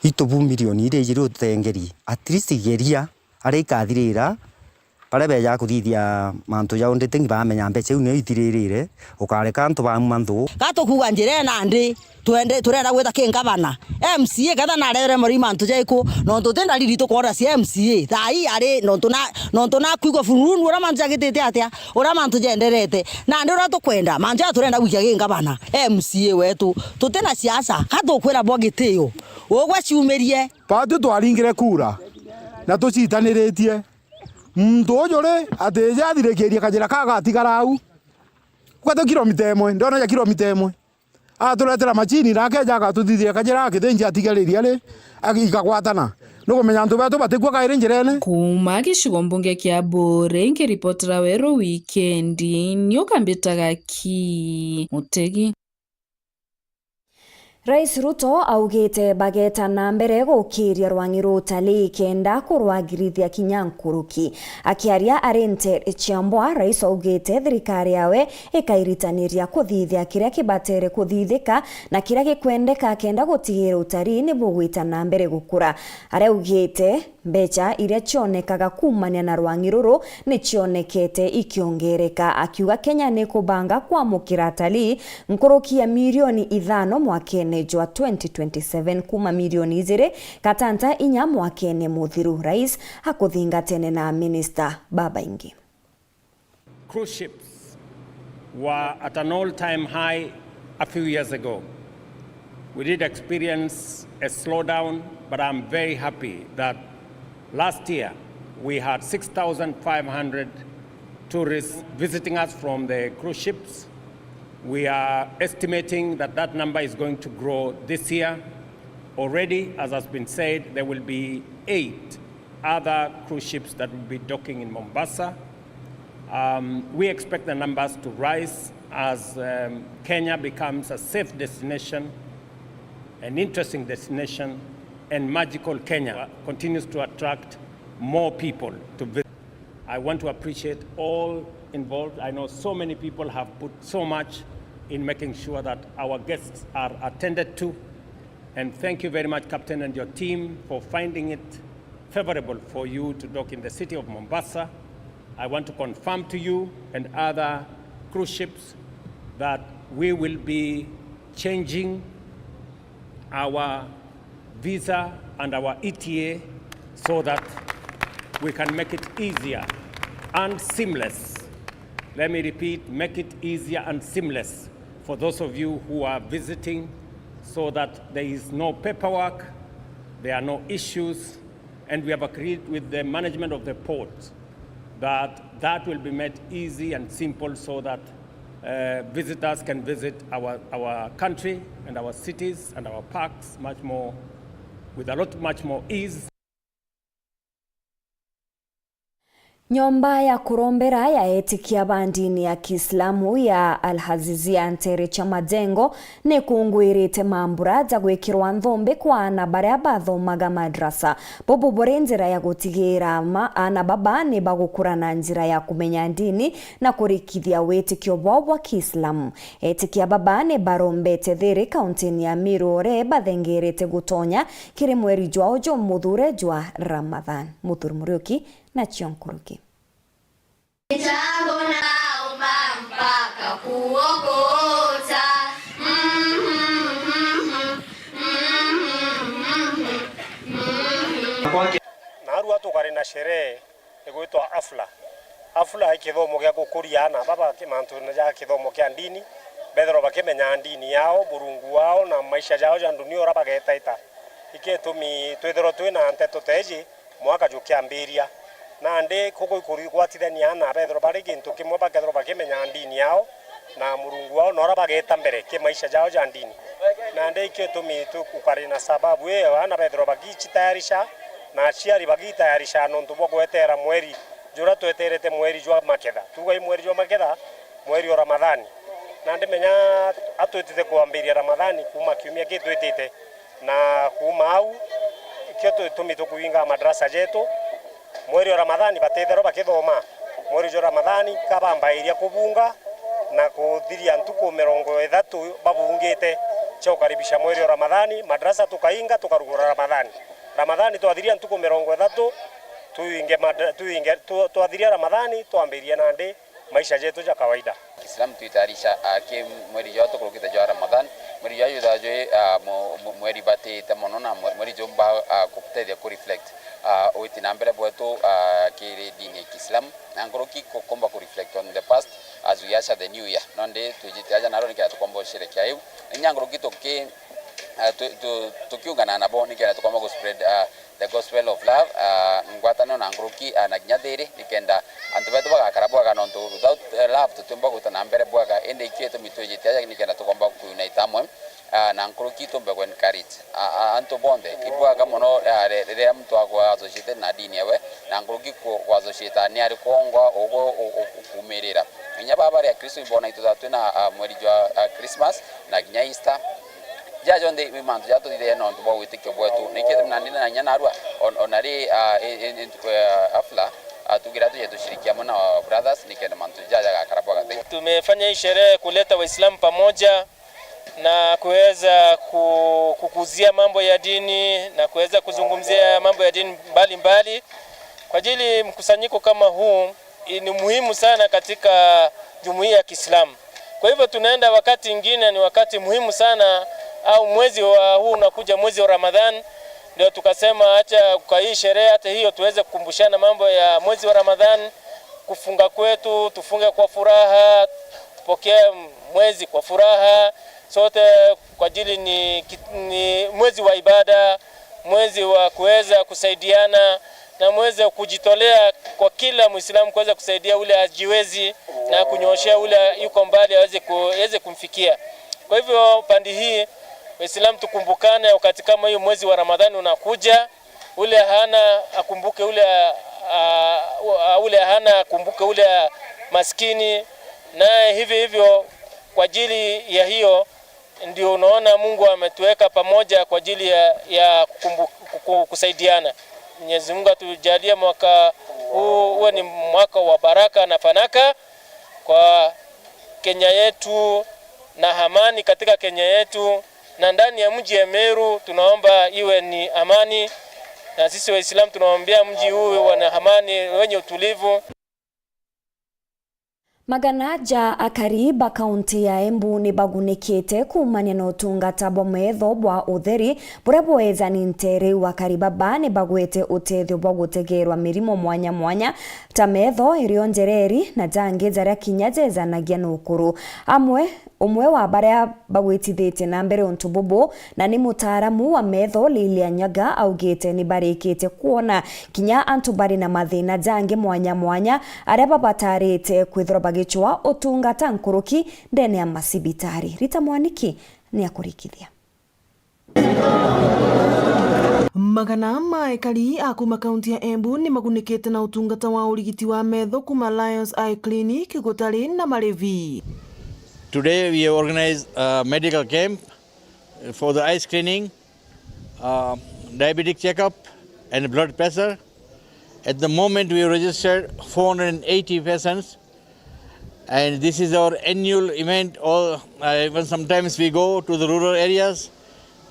itubu milioni iria ijiri utengeri, at least geria aria ikathirira, baria beejaga kuthithia mantu ja auditing bamenya mbeca iu nio ithiririre, ukareka antu bauma nthu. Gatukuuga njira ii nandi, twende, turenda gwita ki ngavana. M C A ketha nareremwe ri mantu jaiku, nontu ti ndariri tukwona cia M C A. Thaa ii ari, nontu na, nontu nakwigua fururunu uria mantu jagitite atia, uria mantu jenderete. Nandi uria tukwenda, mantu jaya turenda gwikia ki ngavana, M C A wetu. Tuti na siasa, ka tukwira bwa gitio. Ugwe ciumirie. Batwi twaringire kura, na tucitaniritie. Muntu uju ri, atija athirikirie kajira ka gatigara au. Gwete kilomita imwe, ndona ja kilomita imwe. Aturetera macini, na akeja agatuthithia kajira ga Kithinji atigaririe ari, agi-, ikagwatana. Nukumenya antu betu batikua kairi njirene. Kuuma gicigo mbunge kia Buuri, nkiripotera Weru Wikendi, ni ukambitaga ki Mutegi. Rais Ruto augite bageta na mbere gukiria rwang'i rwa utalii kenda kurwagirithia kinya nkuruki. Akiaria ari nteere cia Mbwa, Rais augite thirikari yawe ikairitaniria kuthithia kiria kibatere kuthithika na kiria gikwendeka kenda gutigira utalii ni bugwita na mbere gukura. Aria augite, mbeca iria cionekaga kuumania na rwang'i ruru ni cionekete ikiongereka, akiuga Kenya ni kubanga kwamukira atalii nkuruki ya milioni ithano mwakene jwa twenty twenty-seven kuuma milioni ijiri gatanta inya mwakene muthiru, Rais akuthingatene na minista babaingi. Cruise ships were at an all-time high a few years ago. We did experience a slowdown, but I'm very happy that last year we had six thousand five hundred tourists visiting us from the cruise ships. We are estimating that that number is going to grow this year. Already, as has been said, there will be eight other cruise ships that will be docking in Mombasa. Um, we expect the numbers to rise as, um, Kenya becomes a safe destination, an interesting destination, and magical Kenya continues to attract more people to visit. I want to appreciate all involved. I know so many people have put so much in making sure that our guests are attended to. And thank you very much, Captain, and your team for finding it favorable for you to dock in the city of Mombasa. I want to confirm to you and other cruise ships that we will be changing our visa and our E T A so that we can make it easier and seamless. Let me repeat, make it easier and seamless for those of you who are visiting, so that there is no paperwork, there are no issues, and we have agreed with the management of the port that that will be made easy and simple, so that, uh, visitors can visit our, our country and our cities and our parks much more, with a lot much more ease. Nyomba ya kurombera ya etikia ba ndini ya Kiislamu ya Al Azizia nteere cia Majengo nikungwirite mambura ja gwikirwa nthumbi kwa aana baria bathomaga madrasa. Bubu buri njira ya gutigira ma-, aana baba ni bagukura na njira ya kumenya ndini na kurikithia witikio bwao bwa Kiislamu. Etikia baba ni barombete thiri kauntini ya Meru uria bathengerete gutonya kiri mweri jwao jumuthure jwa Ramadhan. Muthuri Muriuki nacio nkuruki. Kitambo naomba mpaka kuokota. Narua tukari na sherehe igwitwa hafla. Hafla i kithomo gia gukuria aana baba ki-, mantune ja kithomo kia ndini, bethirwa bakimenyaa ndini yao, Murungu wao na maisha jao ja ndunia uria bagetaita. Iki gitumi twithirwa twina nteto ta iji mwaka jukiambiria. Nandi kuku ikurigwatithania aana bethirwa bari gintu kimwe, bakethirwa bakimenyaa ndini yao na Murungu wao na uria bageta mbere ki maisha jao ja ndini. Nandi iki gitumi tukari na sababu iyo aana bethirwa bagicitayarisha na aciari bagitayarisha nontu bwa gwetera mweri juria tweterete, mweri jwa maketha. Tuuga i mweri jwa maketha, mweri o Ramadhani. Nandi menya atwitite kwambiria Ramadhani kuuma kiumia ki twitite. Na kuuma au, ikio tu-, tumi tukuinga madrasa jetu. Mweri o Ramadhani batitherwa bakithoma. Mweri jwa Ramadhani kabambairia kubunga na kuthiria ntuku mirongo ithatu babungite cia gukaribisha mweri o Ramadhani. Madrasa tukainga, tukarugura Ramadhani. Ramadhani twathiria ntuku mirongo ithatu, tuinge madra-, tuinge, tu-, twathiria Ramadhani, twambirie nandi maisha jetu ja kawaida. Kiislamu twitayarisha, ah, ki mweri jwa tukurukite jwa Ramadhan. Mweri jwa juthaa jwi, ah, mu-, mu-, mweri batite mono na mwe-, mweri jumba, ah, gutethia ku reflect, ah, witi na mbere bwetu, ah, kiri dini ya Kiislamu. Na nkuruki ku-, kumba ku reflect on the past as we usher the new year. Nondi twijite aja naro nikenda tukomba gusherekea iu. Inya nkuruki tuki-, ah, tu-, tu-, tukiungana nabo nikenda tukomba gu spread, ah, the gospel of love, ah, ngwataniro na nkuruki, ah, na kinya thiri, nikenda antu betu bagakara bwega, nontu without, eh, love tutiumba gwita na mbere bwega. Indi ikio gitumi twijite aja nikenda tukomba ku unite amwe, ah, na nkuruki tumbe ku encourage, ah, ah, antu bonthe. I bwega mono, ah, ri-, riria muntu agwa associated na dini ewe, na nkuruki ku-, ku associate ni ari kwongwa ugu u-, u-, kumirira. Inya baba ri Akristo ibona ituthaa twina, ah, mweri jwa, ah, Christmas na kinya Easter. Jaja jonthe i mantu jatuthirie nontu bwa witikio bwetu. Nikio nandi na inya narua, on-, ona ri, ah, i, i, i ntuku ya hafla, ah, tugira tuje tushiriki amwe na our brothers, nikenda mantu jaja gakara bwega. Tumefanya hii sherehe kuleta Waislamu pamoja na kuweza ku-, kukuzia mambo ya dini na kuweza kuzungumzia mambo ya dini mbalimbali. Kwa ajili mkusanyiko kama huu, i-, ni muhimu sana katika jumuiya ya Kiislamu. Kwa hivyo tunaenda wakati ingine, ni wakati muhimu sana Au mwezi wa huu unakuja, mwezi wa Ramadhan, ndio tukasema acha kwa hii sherehe hata hiyo tuweze kukumbushana mambo ya mwezi wa Ramadhan, kufunga kwetu, tufunge kwa furaha, tupokee mwezi kwa furaha, sote kwa ajili ni ki-, ni mwezi wa ibada, mwezi wa kuweza kusaidiana na mwezi wa kujitolea kwa kila Muislamu kuweza kusaidia ule hajiwezi na kunyooshea ule yuko mbali aweze ku-, aweze kumfikia. Kwa hivyo, pande hii, Waislamu tukumbukane wakati kama hiyo mwezi wa Ramadhani unakuja, ule hana akumbuke ule, ah, ah, ule hana akumbuke ule maskini, naye hivyo hivyo. Kwa ajili ya hiyo ndio unaona Mungu ametuweka pamoja kwa ajili ya, ya kukumbu-, ku-, kusaidiana. Mwenyezi Mungu atujalie mwaka huu uwe ni mwaka wa baraka na fanaka kwa Kenya yetu na amani katika Kenya yetu, na ndani ya mji ya Meru tunaomba iwe ni amani, na sisi Waislamu tunaombea mji huu uwe na amani, wenye utulivu. Magana ja akari ba kaunti ya Embu ni bagunikite kuumania na utungata bwa metho bwa utheri buria bwejani ntere, riu akari baba ni bagwete utethio bwa gutegerwa mirimo mwanya mwanya ta metho, irio njereri na jangi jaria kinya jejanagia na ukuru. Amwe, umwe wa baria bagwitithitie na mbere untu bubu na ni mutaaramu wa metho Lilian Nyaga augite ni barikitie kwona kinya antu bari na mathina jangi mwanya mwanya aria babatarite kwithirwa bagicwa utungata nkuruki ndene ya macibitari. Rita Mwaniki ni akurikithia. Magana ma ekari a kuma kaunti ya Embu ni magunikite na utungata wa urigiti wa metho kuma Lions Eye Clinic gutari na marivi. Today we have organized a medical camp for the eye screening, uh, diabetic checkup and blood pressure. At the moment we have registered four hundred and eighty patients, and this is our annual event. All, uh, even sometimes we go to the rural areas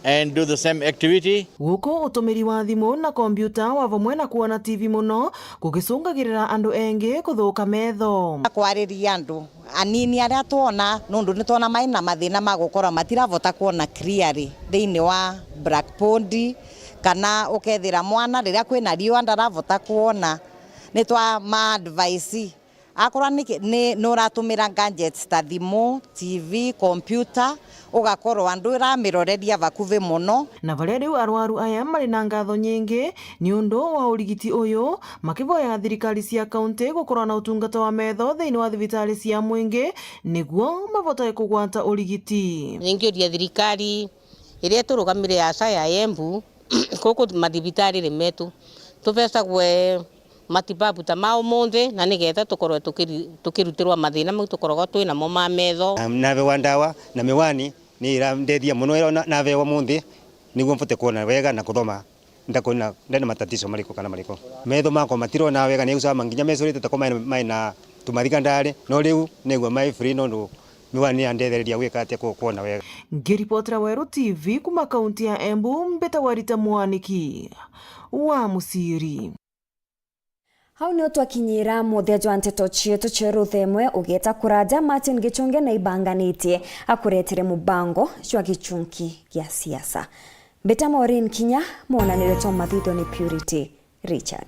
and do the same activity. Guku utumiri wa thimu na kompiuta wa vamwe na kuona T V muno gugicungagirira andu engi kuthuka metho. Kwariria andu anini aria twona, nundu ni twona mai na mathina ma gukorwa matiravota kwona clearly thiini wa blackboard, kana ukethira mwana riria kwina riua ndaravota kwona, ni twa ma advice. Akorwa ni ki-, ni, nuratumira gadgets ta thimu, T V, computer, ugakorwa nduramiroreria vakuvi muno. Na varia riu arwaru aya mari na ngatho nyingi ni undu wa urigiti uyu, makivoyaga thirikari cia kaunti gukorwa na utungata wa metho thiini wa thibitari cia mwingi niguo mavotae kugwata urigiti. Ningiuria thirikari iria iturugamire ya asa ya Embu, guku mathibitariri metu tuvecagwe matibabu ta ma umunthi, na nigetha tukorwe tukiri-, tukirutirwa mathina mau tukoragwa twi namo ma metho. Na navewa ndawa na miwani ni irandethia muno, ira na-, navewa munthi niguo mvote kwona wega na kuthoma, ndakwona ndena matatizo mariku kana mariku. Metho makwa matirona wega, ni usama nginya mecurite tako mai, mai na tumathika ndari, no riu nigua mai free nondu miwani ni yandethereria gwika atia ku-, kwona wega. Ngiripotera Weru T V kuma kaunti ya Embu, mbitagwa Rita Mwaniki wa Musiri. Hau nio twakinyira muthia jwa nteto cietu cia ruthemwe. Ugeta kuraja, Martin Gichunge naibanganitie akuretere mubango jwa gichunki gia siasa. Mbita Maureen Kinya, mwonanire twa mathitho ni Purity Richard.